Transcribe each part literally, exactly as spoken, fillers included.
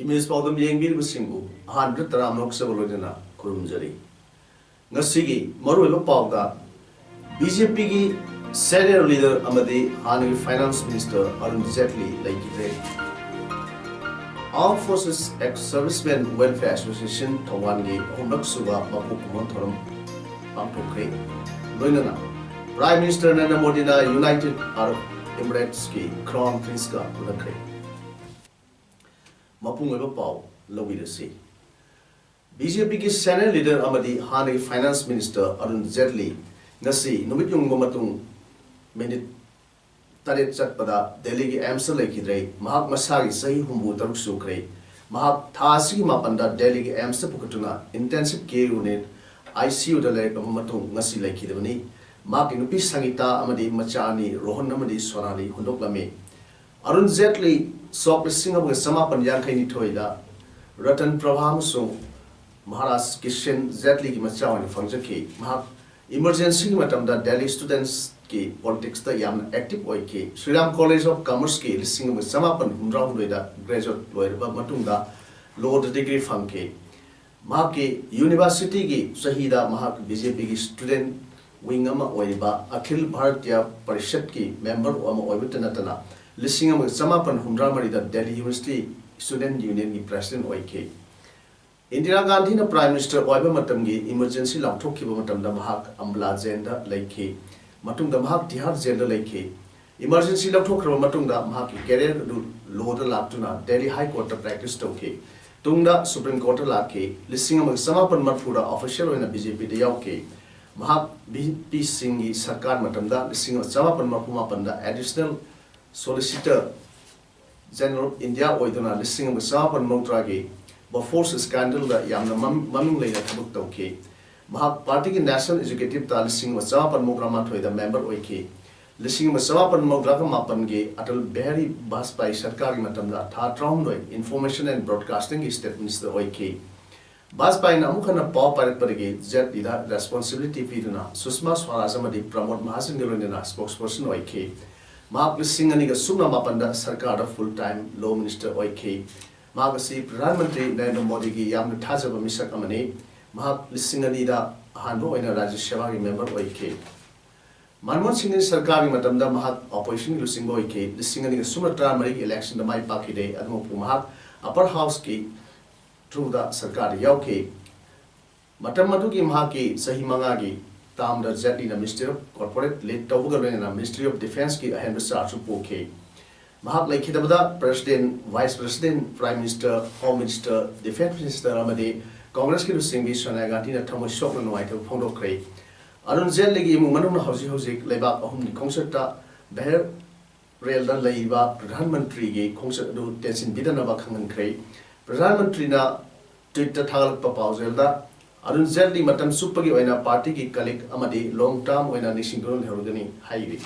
Image ꯄꯥꯎꯗꯝ ꯌꯦꯡꯕꯤꯔꯤꯕꯁꯤꯡꯕꯨ ꯑꯍꯥꯟꯕꯗ ꯇꯔꯥꯝꯅ ꯑꯣꯛꯆꯕ ꯂꯣꯏꯅꯅ ꯈꯨꯔꯨꯝꯖꯔꯤ꯫ ꯉꯁꯤꯒꯤ ꯃꯔꯨꯑꯣꯏꯕ ꯄꯥꯎꯗ, ꯕꯤ ꯖꯦ ꯄꯤꯒꯤ senior leader ꯑꯃꯗꯤ ꯍꯥꯟꯅꯒꯤ finance minister ꯑꯔꯨꯟ ꯖꯦꯠꯂꯤ ꯂꯩꯈꯤꯗ꯭ꯔꯦ꯫ Armed Forces Ex Servicemen Welfare Association ꯊꯧꯕꯥꯜꯒꯤ ꯑꯍꯨꯝꯂꯛ ꯁꯨꯕ ꯃꯄꯣꯛ ꯀꯨꯝꯑꯣꯟ ꯊꯧꯔꯝ ꯄꯥꯡꯊꯣꯛꯈ꯭ꯔꯦ꯫ ꯂꯣꯏꯅꯅ Prime Minister ꯅꯔꯦꯟꯗ꯭ꯔ ꯃꯣꯗꯤꯅ United Arab Emirates ꯀꯤ Crown Prince ꯀ ꯎꯅꯈ꯭ꯔꯦ꯫ ꯃꯄꯨꯡ ꯑꯣꯏꯕ ꯄꯥꯎ ꯂꯧꯕꯤꯔꯁꯤ꯫ ꯕꯤ ꯖꯦ ꯄꯤꯒꯤ senior leader ꯑꯃꯗꯤ ꯍꯥꯟꯅꯒꯤ finance minister ꯑꯔꯨꯟ ꯖꯦꯠꯂꯤ ꯉꯁꯤ ꯅꯨꯃꯤꯠ ꯌꯨꯡꯕ ꯃꯇꯨꯡ ꯃꯤꯅꯤꯠ ꯇꯔꯦꯠ ꯆꯠꯄꯗ ꯗꯦꯜꯂꯤꯒꯤ ꯑꯦꯝꯁꯇ ꯂꯩꯈꯤꯗ꯭ꯔꯦ꯫ ꯃꯍꯥꯛ ꯃꯁꯥꯒꯤ ꯆꯍꯤ ꯍꯨꯝꯐꯨ ꯇꯔꯨꯛ ꯁꯨꯈ꯭ꯔꯦ꯫ ꯃꯍꯥꯛ ꯊꯥ ꯑꯁꯤꯒꯤ ꯃꯥꯄꯟꯗ ꯗꯦꯜꯂꯤꯒꯤ ꯑꯦꯝꯁꯇ ꯄꯨꯈꯠꯇꯨꯅ intensive care unit, I C U ꯗ ꯂꯩꯔꯛꯂꯕ ꯃꯇꯨꯡ ꯉꯁꯤ ꯂꯩꯈꯤꯗꯕꯅꯤ꯫ ꯃꯍꯥꯛꯀꯤ ꯅꯨꯄꯤ ꯁꯪꯒꯤꯇꯥ ꯑꯃꯗꯤ ꯃꯆꯥ ꯑꯅꯤ ꯔꯣꯍꯟ ꯑꯃꯗꯤ ꯁꯣꯅꯥꯂꯤ ꯍꯨꯟꯗꯣꯛꯂꯝꯃꯤ꯫ ꯑꯔꯨꯟ ꯖꯦꯠꯂꯤ ꯁꯣꯛ ꯂꯤꯁꯤꯡ ꯑꯃꯒ ꯆꯃꯥꯄꯟ ꯌꯥꯡꯈꯩ ꯅꯤꯊꯣꯏꯗ ꯔꯇꯟ ꯄ꯭ꯔꯚꯥ ꯑꯃꯁꯨꯡ ꯃꯍꯥꯔꯥꯖ ꯀꯤꯁꯟ ꯖꯦꯠꯂꯤꯒꯤ ꯃꯆꯥ ꯑꯣꯏꯅ ꯐꯪꯖꯈꯤ꯫ ꯃꯍꯥꯛ emergency ꯒꯤ ꯃꯇꯝꯗ Delhi students ꯀꯤ politics ꯇ ꯌꯥꯝꯅ active ꯑꯣꯏꯈꯤ꯫ Shriram College of Commerce ꯀꯤ ꯂꯤꯁꯤꯡ ꯑꯃꯒ ꯆꯃꯥꯄꯟ ꯍꯨꯝꯗ꯭ꯔꯥ ꯍꯨꯝꯗꯣꯏꯗ graduate ꯂꯣꯏꯔꯕ ꯃꯇꯨꯡꯗ law ꯗ degree ꯐꯪꯈꯤ꯫ ꯃꯍꯥꯛꯀꯤ university ꯒꯤ ꯆꯍꯤꯗ ꯃꯍꯥꯛ B J P ꯒꯤ student wing ꯑꯃ ꯑꯣꯏꯔꯤꯕ ꯑꯈꯤꯜ ꯚꯥꯔꯇꯤꯌꯥ ꯄꯔꯤꯁꯠꯀꯤ member ꯑꯃ ꯑꯣꯏꯕꯇ ꯅꯠꯇꯅ ꯂꯤꯁꯤꯡ ꯑꯃꯒ ꯆꯃꯥꯄꯟ ꯍꯨꯝꯗ꯭ꯔꯥ ꯃꯔꯤꯗ Delhi University Student Union ꯒꯤ president ꯑꯣꯏꯈꯤ꯫ ꯏꯟꯗꯤꯔꯥ ꯒꯥꯟꯙꯤꯅ Prime Minister ꯑꯣꯏꯕ ꯃꯇꯝꯒꯤ emergency ꯂꯥꯎꯊꯣꯛꯈꯤꯕ ꯃꯇꯝꯗ ꯃꯍꯥꯛ ꯑꯝꯕꯥꯂꯥ ꯖꯦꯜꯗ ꯂꯩꯈꯤ꯫ ꯃꯇꯨꯡꯗ ꯃꯍꯥꯛ ꯇꯤꯍꯥꯔ ꯖꯦꯜꯗ ꯂꯩꯈꯤ꯫ Emergency ꯂꯧꯊꯣꯛꯈ꯭ꯔꯕ ꯃꯇꯨꯡꯗ ꯃꯍꯥꯛꯀꯤ career ꯑꯗꯨ law ꯗ ꯂꯥꯛꯇꯨꯅ Delhi High Court ꯇ practice ꯇꯧꯈꯤ꯫ ꯇꯨꯡꯗ Supreme Court ꯇ ꯂꯥꯛꯈꯤ꯫ ꯂꯤꯁꯤꯡ ꯑꯃꯒ ꯆꯃꯥꯄꯟ ꯃꯔꯤꯐꯨꯗ official ꯑꯣꯏꯅ B J P ꯗ ꯌꯥꯎꯈꯤ꯫ ꯃꯍꯥꯛ V P ꯁꯤꯡꯒꯤ ꯁꯔꯀꯥꯔ ꯃꯇꯝꯗ ꯂꯤꯁꯤꯡ ꯑꯃꯒ ꯆꯃꯥꯄꯟ ꯃꯔꯤꯐꯨ ꯃꯥꯄꯟꯗ Additional Solicitor General of India ꯑꯣꯏꯗꯨꯅ ꯂꯤꯁꯤꯡ ꯑꯃꯒ ꯆꯃꯥꯄꯟ ꯃꯔꯤꯐꯨꯇꯔꯥꯒꯤ ꯕꯣꯐꯣꯔꯁ ꯁ꯭ꯀꯦꯟꯗꯜꯗ ꯌꯥꯝꯅ ꯃꯃꯤꯡ ꯂꯩꯅ ꯊꯕꯛ ꯇꯧꯈꯤ꯫ ꯃꯍꯥꯛ ꯄꯥꯔꯇꯤꯒꯤ ꯅꯦꯁꯅꯦꯜ ꯑꯦꯛꯖꯤꯀ꯭ꯌꯨꯇꯤꯚꯇ ꯂꯤꯁꯤꯡ ꯑꯃ ꯆꯃꯥꯄꯟ ꯃꯧꯗ꯭ꯔꯥ ꯃꯥꯊꯣꯏꯗ ꯃꯦꯝꯕꯔ ꯑꯣꯏꯈꯤ꯫ ꯂꯤꯁꯤꯡ ꯑꯃ ꯆꯃꯥꯄꯟ ꯃꯧꯗ꯭ꯔꯥꯒ ꯃꯥꯄꯟꯒꯤ ꯑꯇꯜ ꯕꯤꯍꯥꯔꯤ ꯕꯥꯖꯄꯥꯏ ꯁꯔꯀꯥꯔꯒꯤ ꯃꯇꯝꯗ ꯊꯥ ꯇꯔꯥꯍꯨꯝꯗꯣꯏ ꯏꯟꯐꯣꯔꯃꯦꯁꯟ ꯑꯦꯟ ꯕ꯭ꯔꯣꯗꯀꯥꯁꯇꯤꯡꯒꯤ ꯁ꯭ꯇꯦꯠ ꯃꯤꯅꯤꯁꯇꯔ ꯑꯣꯏꯈꯤ꯫ ꯕꯥꯖꯄꯥꯏꯅ ꯑꯃꯨꯛ ꯍꯟꯅ ꯄꯥꯋꯔ ꯄꯥꯏꯔꯛꯄꯗꯒꯤ ꯖꯦꯠꯂꯤꯗ ꯔꯦꯁꯄꯣꯟꯁꯤꯕꯤꯂꯤꯇꯤ ꯄꯤꯗꯨꯅ ꯁꯨꯁꯃꯥ ꯁ꯭ꯋꯥꯔꯥꯖ ꯑꯃꯗꯤ ꯄ꯭ꯔꯃꯣꯗ ꯃꯍꯥꯖꯟꯒ ꯂꯣꯏꯅꯅ ꯁ꯭ꯄꯣꯛꯁꯄꯔꯁꯟ ꯑꯣꯏꯈꯤ꯫ ꯃꯍꯥꯛ ꯂꯤꯁꯤꯡ ꯑꯅꯤꯒ ꯁꯨꯞꯅ ꯃꯥꯄꯟꯗ ꯁꯔꯀꯥꯔꯗ ꯐꯨꯜ ꯇꯥꯏꯝ ꯂꯣ ꯃꯤꯅꯤꯁꯇꯔ ꯑꯣꯏꯈꯤ꯫ ꯃꯍꯥꯛ ꯑꯁꯤ ꯄ꯭ꯔꯙꯥꯟ ꯃꯟꯇ꯭ꯔꯤ ꯅꯔꯦꯟꯗ꯭ꯔ ꯃꯣꯗꯤꯒꯤ ꯌꯥꯝꯅ ꯊꯥꯖꯕ ꯃꯤꯁꯛ ꯑꯃꯅꯤ꯫ ꯃꯍꯥꯛ ꯂꯤꯁꯤꯡ ꯑꯅꯤꯗ ꯑꯍꯥꯟꯕ ꯑꯣꯏꯅ ꯔꯥꯖ꯭ꯌ ꯁꯚꯥꯒꯤ ꯃꯦꯝꯕꯔ ꯑꯣꯏꯈꯤ꯫ ꯃꯟꯃꯣꯍꯟ ꯁꯤꯡꯍꯒꯤ ꯁꯔꯀꯥꯔꯒꯤ ꯃꯇꯝꯗ ꯃꯍꯥꯛ ꯑꯣꯄꯣꯖꯤꯁꯟꯒꯤ ꯂꯨꯆꯤꯡꯕ ꯑꯣꯏꯈꯤ꯫ ꯂꯤꯁꯤꯡ ꯑꯅꯤꯒ ꯁꯨꯞꯅ ꯇꯔꯥꯃꯔꯤꯒꯤ ꯏꯂꯦꯛꯁꯟꯗ ꯃꯥꯏ ꯄꯥꯛꯈꯤꯗꯦ, ꯑꯗꯨꯃꯛꯄꯨ ꯃꯍꯥꯛ ꯑꯄꯔ ꯍꯥꯎꯁꯀꯤ ꯊ꯭ꯔꯨꯗ ꯁꯔꯀꯥꯔꯗ ꯌꯥꯎꯈꯤ꯫ ꯃꯇꯝ ꯑꯗꯨꯒꯤ ꯃꯍꯥꯛꯀꯤ ꯆꯍꯤ ꯃꯉꯥꯒꯤ ꯇꯥꯝꯗ ꯖꯦꯠꯂꯤꯅ ꯃꯤꯅꯤꯁꯇ꯭ꯔꯤ ꯑꯣꯐ ꯀꯣꯔꯄꯣꯔꯦꯠ ꯂꯤꯗ ꯇꯧꯕꯒ ꯂꯣꯏꯅꯅ ꯃꯤꯅꯤꯁꯇ꯭ꯔꯤ ꯑꯣꯐ ꯗꯤꯐꯦꯟꯁꯀꯤ ꯑꯍꯦꯟꯕ ꯆꯥꯔꯖꯁꯨ ꯄꯨꯈꯤ꯫ ꯃꯍꯥꯛ ꯂꯩꯈꯤꯗꯕꯗ president, vice president, prime minister, home minister, defence minister ꯑꯃꯗꯤ ꯀꯣꯡꯒ꯭ꯔꯦꯁꯀꯤ ꯂꯨꯆꯤꯡꯕꯤ ꯁꯣꯅꯤꯌꯥ ꯒꯥꯟꯙꯤꯅ ꯊꯃꯣꯏ ꯁꯣꯛꯅ ꯅꯨꯡꯉꯥꯏꯇꯕ ꯐꯣꯡꯗꯣꯛꯈ꯭ꯔꯦ꯫ ꯑꯔꯨꯟ ꯖꯦꯠꯂꯤꯒꯤ ꯏꯃꯨꯡ ꯃꯅꯨꯡꯅ ꯍꯧꯖꯤꯛ ꯍꯧꯖꯤꯛ ꯂꯩꯕꯥꯛ ꯑꯍꯨꯝꯒꯤ ꯈꯣꯡꯆꯠꯇ ꯕꯦꯍꯔ ꯔꯦꯜꯗ ꯂꯩꯔꯤꯕ ꯄ꯭ꯔꯙꯥꯟ ꯃꯟꯇ꯭ꯔꯤꯒꯤ ꯈꯣꯡꯆꯠ ꯑꯗꯨ ꯇꯦꯟꯁꯤꯟꯕꯤꯗꯅꯕ ꯈꯪꯍꯟꯈ꯭ꯔꯦ꯫ ꯄ꯭ꯔꯙꯥꯟ ꯃꯟꯇ꯭ꯔꯤꯅ ꯇ꯭ꯋꯤꯠꯇ ꯊꯥꯒꯠꯂꯛꯄ ꯄꯥꯎꯖꯦꯜꯗ, ꯑꯔꯨꯟ ꯖꯦꯠꯂꯤ ꯃꯇꯝ ꯆꯨꯞꯄꯒꯤ ꯑꯣꯏꯅ ꯄꯥꯔꯇꯤꯒꯤ ꯀꯂꯤꯛ ꯑꯃꯗꯤ ꯂꯣꯡ ꯇꯔꯝ ꯑꯣꯏꯅ ꯅꯤꯡꯁꯤꯡꯗꯨꯅ ꯂꯩꯍꯧꯔꯒꯅꯤ ꯍꯥꯏꯔꯤ꯫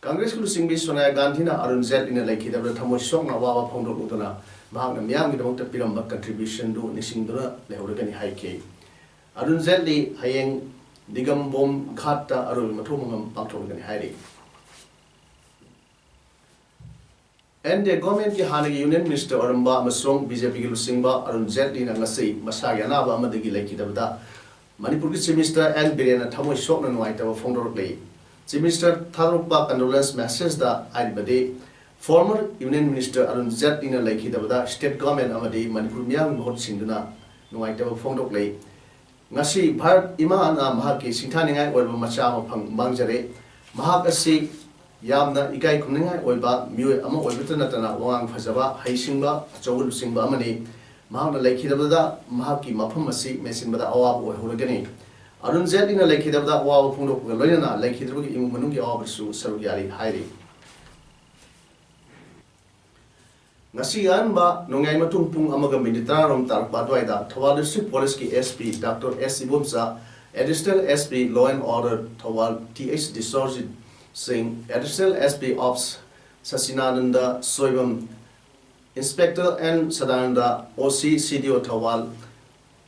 ꯀꯪꯒ꯭ꯔꯦꯁꯀꯤ ꯂꯨꯆꯤꯡꯕꯤ ꯁꯣꯅꯤꯌꯥ ꯒꯥꯟꯙꯤꯅ ꯑꯔꯨꯟ ꯖꯦꯠꯂꯤꯅ ꯂꯩꯈꯤꯗꯕꯗ ꯊꯃꯣꯏ ꯁꯣꯛꯅ ꯑꯋꯥꯕ ꯐꯣꯡꯗꯣꯛꯂꯗꯨꯅ, ꯃꯍꯥꯛꯅ ꯃꯤꯌꯥꯝꯒꯤꯗꯃꯛꯇ ꯄꯤꯔꯝꯕ ꯀꯟꯇ꯭ꯔꯤꯕ꯭ꯌꯨꯁꯟꯗꯨ ꯅꯤꯡꯁꯤꯡꯗꯨꯅ ꯂꯩꯍꯧꯔꯒꯅꯤ ꯍꯥꯏꯈꯤ꯫ ꯑꯔꯨꯟ ꯖꯦꯠꯂꯤ ꯍꯌꯦꯡ ꯅꯤꯒꯝꯕꯣꯝ ꯘꯥꯠꯇ ꯑꯔꯣꯏꯕ ꯃꯊꯧ ꯃꯉꯝ ꯄꯥꯡꯊꯣꯛꯂꯒꯅꯤ ꯍꯥꯏꯔꯤ꯫ ꯑꯦꯟ ꯗꯤ ꯑꯦ ꯒꯣꯔꯃꯦꯟꯠꯀꯤ ꯍꯥꯟꯅꯒꯤ ꯌꯨꯅꯤꯌꯟ ꯃꯤꯅꯤꯁꯇꯔ ꯑꯣꯏꯔꯝꯕ ꯑꯃꯁꯨꯡ ꯕꯤ ꯖꯦ ꯄꯤꯒꯤ ꯂꯨꯆꯤꯡꯕ ꯑꯔꯨꯟ ꯖꯦꯠꯂꯤꯅ ꯉꯁꯤ ꯃꯁꯥꯒꯤ ꯑꯅꯥꯕ ꯑꯃꯗꯒꯤ ꯂꯩꯈꯤꯗꯕꯗ ꯃꯅꯤꯄꯨꯔꯒꯤ ꯆꯤꯐ ꯃꯤꯅꯤꯁꯇꯔ ꯑꯦꯟ ꯕꯤꯔꯦꯟꯅ ꯊꯃꯣꯏ ꯁꯣꯛꯅ ꯅꯨꯡꯉꯥꯏꯇꯕ ꯐꯣꯡꯗꯣꯔꯛꯂꯤ꯫ ꯆꯤꯐ ꯃꯤꯅꯤꯁꯇꯔ ꯊꯥꯗꯣꯔꯛꯄ ꯀꯟꯗꯣꯂꯦꯟꯁ ꯃꯦꯁꯦꯖꯇ ꯍꯥꯏꯔꯤꯕꯗꯤ, ꯐꯣꯔꯃꯔ ꯌꯨꯅꯤꯌꯟ ꯃꯤꯅꯤꯁꯇꯔ ꯑꯔꯨꯟ ꯖꯦꯠꯂꯤꯅ ꯂꯩꯈꯤꯗꯕꯗ ꯁ꯭ꯇꯦꯠ ꯒꯣꯔꯃꯦꯟꯠ ꯑꯃꯗꯤ ꯃꯅꯤꯄꯨꯔ ꯃꯤꯌꯥꯝꯒꯤ ꯃꯍꯨꯠ ꯁꯤꯟꯗꯨꯅ ꯅꯨꯡꯉꯥꯏꯇꯕ ꯐꯣꯡꯗꯣꯛꯂꯤ꯫ ꯉꯁꯤ ꯚꯥꯔꯠ ꯏꯃꯥꯅ ꯃꯍꯥꯛꯀꯤ ꯁꯤꯡꯊꯥꯅꯤꯡꯉꯥꯏ ꯑꯣꯏꯔꯕ ꯃꯆꯥ ꯑꯃ ꯐꯪ-, ꯃꯥꯡꯖꯔꯦ꯫ ꯃꯍꯥꯛ ꯑꯁꯤ ꯌꯥꯝꯅ ꯏꯀꯥꯏ ꯈꯨꯝꯅꯤꯡꯉꯥꯏ ꯑꯣꯏꯕ ꯃꯤꯑꯣꯏ ꯑꯃ ꯑꯣꯏꯕꯇ ꯅꯠꯇꯅ ꯋꯥꯉꯥꯡ ꯐꯖꯕ, ꯍꯩꯁꯤꯡꯕ, ꯑꯆꯧꯕ ꯂꯨꯆꯤꯡꯕ ꯑꯃꯅꯤ꯫ ꯃꯍꯥꯛꯅ ꯂꯩꯈꯤꯗꯕꯗ ꯃꯍꯥꯛꯀꯤ ꯃꯐꯝ ꯑꯁꯤ ꯃꯦꯟꯁꯤꯟꯕꯗ ꯑꯋꯥꯕ ꯑꯣꯏꯍꯧꯔꯒꯅꯤ꯫ ꯑꯔꯨꯟ ꯖꯦꯠꯂꯤꯅ ꯂꯩꯈꯤꯗꯕꯗ ꯑꯋꯥꯕ ꯐꯣꯡꯗꯣꯛꯄꯒ ꯂꯣꯏꯅꯅ ꯂꯩꯈꯤꯗ꯭ꯔꯕꯒꯤ ꯏꯃꯨꯡ ꯃꯅꯨꯡꯒꯤ ꯑꯋꯥꯕꯗꯁꯨ ꯁꯔꯨꯛ ꯌꯥꯔꯤ ꯍꯥꯏꯔꯤ꯫ ꯉꯁꯤ ꯑꯍꯥꯟꯕ ꯅꯣꯡꯌꯥꯏ ꯃꯇꯨꯡ ꯄꯨꯡ ꯑꯃꯒ ꯃꯤꯅꯤꯠ ꯇꯔꯥꯔꯣꯝ ꯇꯥꯔꯛꯄ ꯑꯗꯨꯋꯥꯏꯗ ꯊꯧꯕꯥꯜ ꯗꯤꯁꯇ꯭ꯔꯤꯛ ꯄꯨꯂꯤꯁꯀꯤ SP Doctor S Ibomcha, Additional SP Law and Order Thoubal Th ꯗꯤꯁꯣꯔꯖꯤꯠ ꯁꯤꯡ, Additional SP Ops ꯁꯆꯤꯅꯥꯅꯟꯗ Soibam, Inspector N Sadananda, OC CDO Thoubal,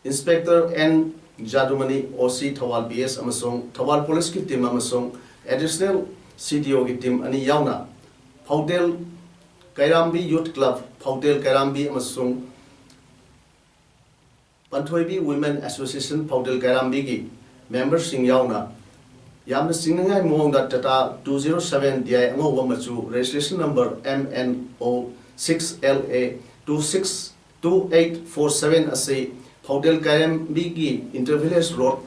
Inspector N ꯖꯥꯗꯨꯃꯅꯤ, OC Thoubal PS ꯑꯃꯁꯨꯡ ꯊꯧꯕꯥꯜ ꯄꯨꯂꯤꯁꯀꯤ ꯇꯤꯝ ꯑꯃꯁꯨꯡ Additional CDOꯒꯤ ꯇꯤꯝ ꯑꯅꯤ ꯌꯥꯎꯅ ꯐꯧꯗꯦꯜ ꯀꯩꯔꯥꯝꯕꯤ Youth Club ꯐꯧꯗꯦꯜ ꯀꯩꯔꯥꯝꯕꯤ ꯑꯃꯁꯨꯡ ꯄꯟꯊꯣꯏꯕꯤ Women Association ꯐꯧꯗꯦꯜ ꯀꯩꯔꯥꯝꯕꯤꯒꯤ ꯃꯦꯝꯕꯔꯁꯤꯡ ꯌꯥꯎꯅ ꯌꯥꯝꯅ ꯆꯤꯡꯅꯅꯤꯡꯉꯥꯏ ꯃꯑꯣꯡꯗ Tata two zero seven D I ꯑꯉꯧꯕ ꯃꯆꯨ, registration number M N O six L A two six two eight four seven ꯑꯁꯤ ꯐꯧꯗꯦꯜ ꯀꯩꯔꯥꯝꯕꯤꯒꯤ Inter Village Road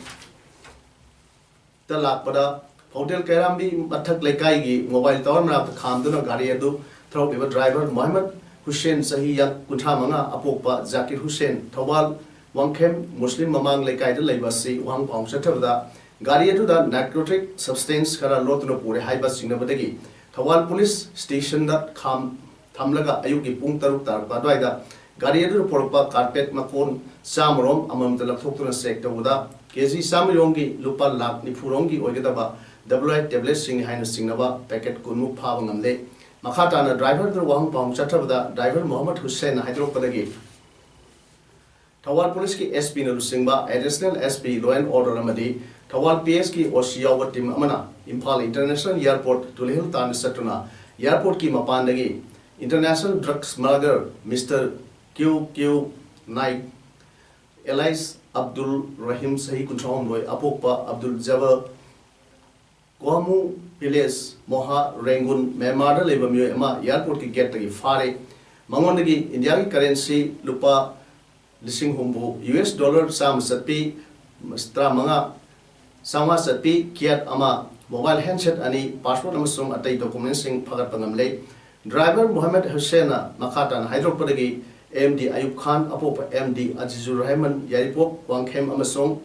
ꯇ ꯂꯥꯛꯄꯗ ꯐꯧꯗꯦꯜ ꯀꯩꯔꯥꯝꯕꯤ ꯃꯊꯛ ꯂꯩꯀꯥꯏꯒꯤ mobile tower ꯃꯅꯥꯛꯇ ꯈꯥꯝꯗꯨꯅ ꯒꯥꯔꯤ ꯑꯗꯨ ꯊꯧꯔꯛꯂꯤꯕ driver ꯃꯣꯍꯝꯃꯗ ꯍꯨꯁꯦꯟ, ꯆꯍꯤ ꯌꯥꯡ-, ꯀꯨꯟꯊ꯭ꯔꯥ ꯃꯉꯥ, ꯑꯄꯣꯛꯄ ꯖꯥꯀꯤꯔ ꯍꯨꯁꯦꯟ, ꯊꯧꯕꯥꯜ ꯋꯥꯡꯈꯦꯝ ꯃꯨꯁꯂꯤꯝ ꯃꯃꯥꯡ ꯂꯩꯀꯥꯏꯗ ꯂꯩꯕ ꯑꯁꯤ ꯋꯥꯍꯪ ꯄꯥꯎ ꯆꯠꯊꯕꯗ ꯒꯥꯔꯤ ꯑꯗꯨꯗ narcotic substance ꯈꯔ ꯂꯣꯠꯇꯨꯅ ꯄꯨꯔꯦ ꯍꯥꯏꯕ ꯆꯤꯡꯅꯕꯗꯒꯤ ꯊꯧꯕꯥꯜ ꯄꯨꯂꯤꯁ ꯁ꯭ꯇꯦꯁꯟꯗ ꯈꯥꯝ ꯊꯝꯂꯒ ꯑꯌꯨꯛꯀꯤ ꯄꯨꯡ ꯇꯔꯨꯛ ꯇꯥꯔꯛꯄ ꯑꯗꯨꯋꯥꯏꯗ ꯒꯥꯔꯤ ꯑꯗꯨꯅ ꯄꯨꯔꯛꯄ carpet ꯃꯀꯣꯟ ꯆꯥꯝꯃꯔꯣꯝ ꯑꯃꯃꯝꯇ ꯂꯧꯊꯣꯛꯇꯨꯅ check ꯇꯧꯕꯗ KG ꯆꯥꯝꯃꯔꯣꯝꯒꯤ ꯂꯨꯄꯥ ꯂꯥꯈ ꯅꯤꯐꯨꯔꯣꯝꯒꯤ ꯑꯣꯏꯒꯗꯕ double I tabletꯁꯤꯡꯅꯤ ꯍꯥꯏꯅ ꯆꯤꯡꯅꯕ packet ꯀꯨꯟꯃꯨꯛ ꯐꯥꯕ ꯉꯝꯂꯦ꯫ ꯃꯈꯥ ꯇꯥꯅ driver ꯑꯗꯨꯅ ꯋꯥꯍꯪ ꯄꯥꯎꯍꯪ ꯆꯠꯊꯕꯗ driver ꯃꯣꯍꯝꯃꯗ ꯍꯨꯁꯦꯟꯅ ꯍꯥꯏꯗꯣꯔꯛꯄꯗꯒꯤ ꯊꯧꯕꯥꯜ ꯄꯨꯂꯤꯁꯀꯤ SPꯅ ꯂꯨꯆꯤꯡꯕ Additional SP Law and Order ꯑꯃꯗꯤ ꯊꯧꯕꯥꯜ PSꯀꯤ OC ꯌꯥꯎꯕ ꯇꯤꯝ ꯑꯃꯅ ꯏꯝꯐꯥꯜ International Airport ꯇꯨꯂꯤꯍꯜ ꯇꯥꯟꯅ ꯆꯠꯇꯨꯅ airportꯀꯤ ꯃꯄꯥꯟꯗꯒꯤ international drug smuggler Mister Q Q Naik, alias Abdul Rahim, ꯆꯍꯤ ꯀꯨꯟꯊ꯭ꯔꯥꯍꯨꯝꯗꯣꯏ, ꯑꯄꯣꯛꯄ ꯑꯕꯗꯨꯜ ꯖꯕꯔ, ꯀꯣꯍꯃꯨ village, ꯃꯣꯍꯥ ꯔꯦꯡꯒꯨꯟ, ꯃ꯭ꯌꯥꯟꯃꯥꯔꯗ ꯂꯩꯕ ꯃꯤꯑꯣꯏ ꯑꯃ airportꯀꯤ gateꯇꯒꯤ ꯐꯥꯔꯦ꯫ ꯃꯉꯣꯟꯗꯒꯤ ꯏꯟꯗꯤꯌꯥꯒꯤ currency ꯂꯨꯄꯥ ꯂꯤꯁꯤꯡ ꯍꯨꯝꯐꯨ, US dollar ꯆꯥꯝꯃ ꯆꯠꯄꯤ, ꯇꯔꯥꯃꯉꯥ ꯆꯥꯝꯃꯉꯥ ꯆꯠꯄꯤ, kyat ꯑꯃ, mobile handset ꯑꯅꯤ, passport ꯑꯃꯁꯨꯡ ꯑꯇꯩ documentꯁꯤꯡ ꯐꯥꯒꯠꯄ ꯉꯝꯂꯦ꯫ Driver ꯃꯣꯍꯝꯃꯗ ꯍꯨꯁꯦꯟꯅ ꯃꯈꯥ ꯇꯥꯅ ꯍꯥꯏꯗꯣꯔꯛꯄꯗꯒꯤ MD ꯑꯌꯨꯕ ꯈꯥꯟ, ꯑꯄꯣꯛꯄ MD ꯑꯖꯤꯖꯨꯔ ꯔꯍꯃꯟ, ꯌꯥꯏꯔꯤꯄꯣꯛ ꯋꯥꯡꯈꯦꯝ, ꯑꯃꯁꯨꯡ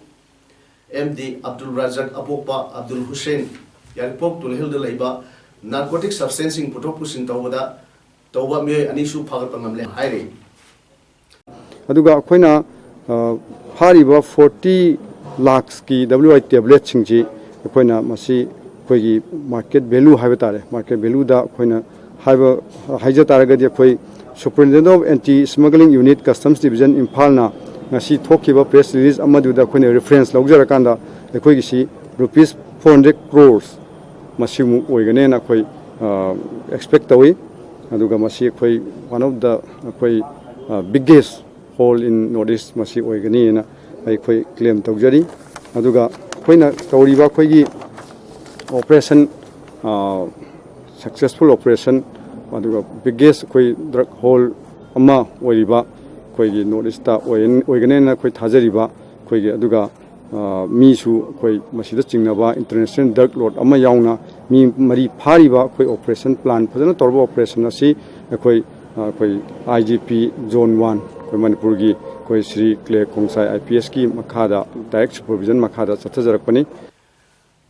MD ꯑꯕꯗꯨꯜ ꯔꯥꯖꯥꯛ, ꯑꯄꯣꯛꯄ ꯑꯕꯗꯨꯜ ꯍꯨꯁꯦꯟ, ꯌꯥꯏꯔꯤꯄꯣꯛ ꯇꯨꯂꯤꯍꯜꯗ ꯂꯩꯕ narcotic substanceꯁꯤꯡ ꯄꯨꯊꯣꯛ ꯄꯨꯁꯤꯟ ꯇꯧꯕꯗ ꯇꯧꯕ ꯃꯤꯑꯣꯏ ꯑꯅꯤꯁꯨ ꯐꯥꯒꯠꯄ ꯉꯝꯂꯦ ꯍꯥꯏꯔꯤ꯫ ꯑꯗꯨꯒ ꯑꯩꯈꯣꯏꯅ ꯐꯥꯔꯤꯕ ꯐꯣꯔꯇꯤ ꯂꯥꯛꯁꯀꯤ ꯗꯕ꯭ꯂꯤꯎ ꯑꯥꯏ ꯇꯦꯕ꯭ꯂꯦꯠꯁꯤꯡꯁꯤ ꯑꯩꯈꯣꯏꯅ ꯃꯁꯤ ꯑꯩꯈꯣꯏꯒꯤ ꯃꯥꯔꯀꯦꯠ ꯚꯦꯂꯨ ꯍꯥꯏꯕ ꯇꯥꯔꯦ, ꯃꯥꯔꯀꯦꯠ ꯚꯦꯂꯨꯗ ꯑꯩꯈꯣꯏꯅ ꯍꯥꯏꯕ ꯍꯥꯏꯖ ꯇꯥꯔꯒꯗꯤ ꯑꯩꯈꯣꯏ Superintendent of Anti Smuggling Unit Customs Division ꯏꯝꯐꯥꯜꯅ ꯉꯁꯤ ꯊꯣꯛꯈꯤꯕ ꯄ꯭ꯔꯦꯁ ꯔꯤꯂꯤꯖ ꯑꯃꯗꯨꯗ ꯑꯩꯈꯣꯏꯅ ꯔꯤꯐꯔꯦꯟꯁ ꯂꯧꯖꯔꯀꯥꯟꯗ ꯑꯩꯈꯣꯏꯒꯤꯁꯤ ꯔꯨꯄꯤꯁ ꯐꯣꯔ ꯍꯟꯗ꯭ꯔꯦꯠ ꯀ꯭ꯔꯣꯔꯁ ꯃꯁꯤꯃꯨꯛ ꯑꯣꯏꯒꯅꯦꯅ ꯑꯩꯈꯣꯏ ꯑꯦꯛꯁꯄꯦꯛ ꯇꯧꯏ꯫ ꯑꯗꯨꯒ ꯃꯁꯤ ꯑꯩꯈꯣꯏ one of the ꯑꯩꯈꯣꯏ biggest hole in North East ꯃꯁꯤ ꯑꯣꯏꯒꯅꯤꯅ ꯑꯩꯈꯣꯏ ꯀ꯭ꯂꯦꯝ ꯇꯧꯖꯔꯤ꯫ ꯑꯗꯨꯒ ꯑꯩꯈꯣꯏꯅ ꯇꯧꯔꯤꯕ ꯑꯩꯈꯣꯏꯒꯤ operation, successful operation, ꯑꯗꯨꯒ biggest ꯑꯩꯈꯣꯏ drug hole ꯑꯃ ꯑꯣꯏꯔꯤꯕ ꯑꯩꯈꯣꯏꯒꯤ North Eastꯇ ꯑꯣꯏꯒꯅꯦꯅ ꯑꯩꯈꯣꯏ ꯊꯥꯖꯔꯤꯕ ꯑꯩꯈꯣꯏꯒꯤ, ꯑꯗꯨꯒ ꯃꯤꯁꯨ ꯑꯩꯈꯣꯏ ꯃꯁꯤꯗ ꯆꯤꯡꯅꯕ international drug lord ꯑꯃ ꯌꯥꯎꯅ ꯃꯤ ꯃꯔꯤ ꯐꯥꯔꯤꯕ ꯑꯩꯈꯣꯏ operation plan ꯐꯖꯅ ꯇꯧꯔꯕ operation ꯑꯁꯤ ꯑꯩꯈꯣꯏ ꯑꯩꯈꯣꯏ I G P Zone One ꯑꯩꯈꯣꯏ ꯃꯅꯤꯄꯨꯔꯒꯤ ꯑꯩꯈꯣꯏ ꯁ꯭ꯔꯤ ꯀ꯭ꯂꯦ ꯈꯣꯡꯁꯥꯏ I P Sꯀꯤ ꯃꯈꯥꯗ direct supervision ꯃꯈꯥꯗ ꯆꯠꯊꯖꯔꯛꯄꯅꯤ꯫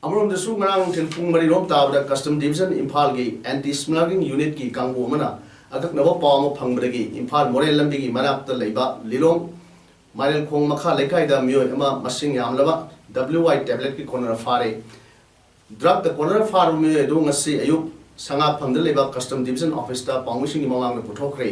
ꯑꯃꯔꯣꯝꯗꯁꯨ ꯉꯔꯥꯡ ꯅꯨꯡꯊꯤꯜ ꯄꯨꯡ ꯃꯔꯤꯔꯣꯝ ꯇꯥꯕꯗ Custom Division ꯏꯝꯐꯥꯜꯒꯤ Anti Smuggling Unitꯀꯤ ꯀꯥꯡꯕꯨ ꯑꯃꯅ ꯑꯀꯛꯅꯕ ꯄꯥꯎ ꯑꯃ ꯐꯪꯕꯗꯒꯤ ꯏꯝꯐꯥꯜ ꯃꯣꯔꯦ ꯂꯝꯕꯤꯒꯤ ꯃꯅꯥꯛꯇ ꯂꯩꯕ ꯂꯤꯂꯣꯡ ꯃꯥꯏꯔꯦꯜꯈꯣꯡ ꯃꯈꯥ ꯂꯩꯀꯥꯏꯗ ꯃꯤꯑꯣꯏ ꯑꯃ ꯃꯁꯤꯡ ꯌꯥꯝꯂꯕ W I tabletꯀꯤ ꯀꯣꯟꯅꯔ ꯐꯥꯔꯦ꯫ Drugꯇ ꯀꯣꯟꯅꯔ ꯐꯥꯔꯕ ꯃꯤꯑꯣꯏ ꯑꯗꯨ ꯉꯁꯤ ꯑꯌꯨꯛ ꯁꯉꯥꯛꯐꯝꯗ ꯂꯩꯕ Custom Division Officeꯇ ꯄꯥꯎꯃꯤꯁꯤꯡꯒꯤ ꯃꯃꯥꯡꯗ ꯄꯨꯊꯣꯛꯈ꯭ꯔꯦ꯫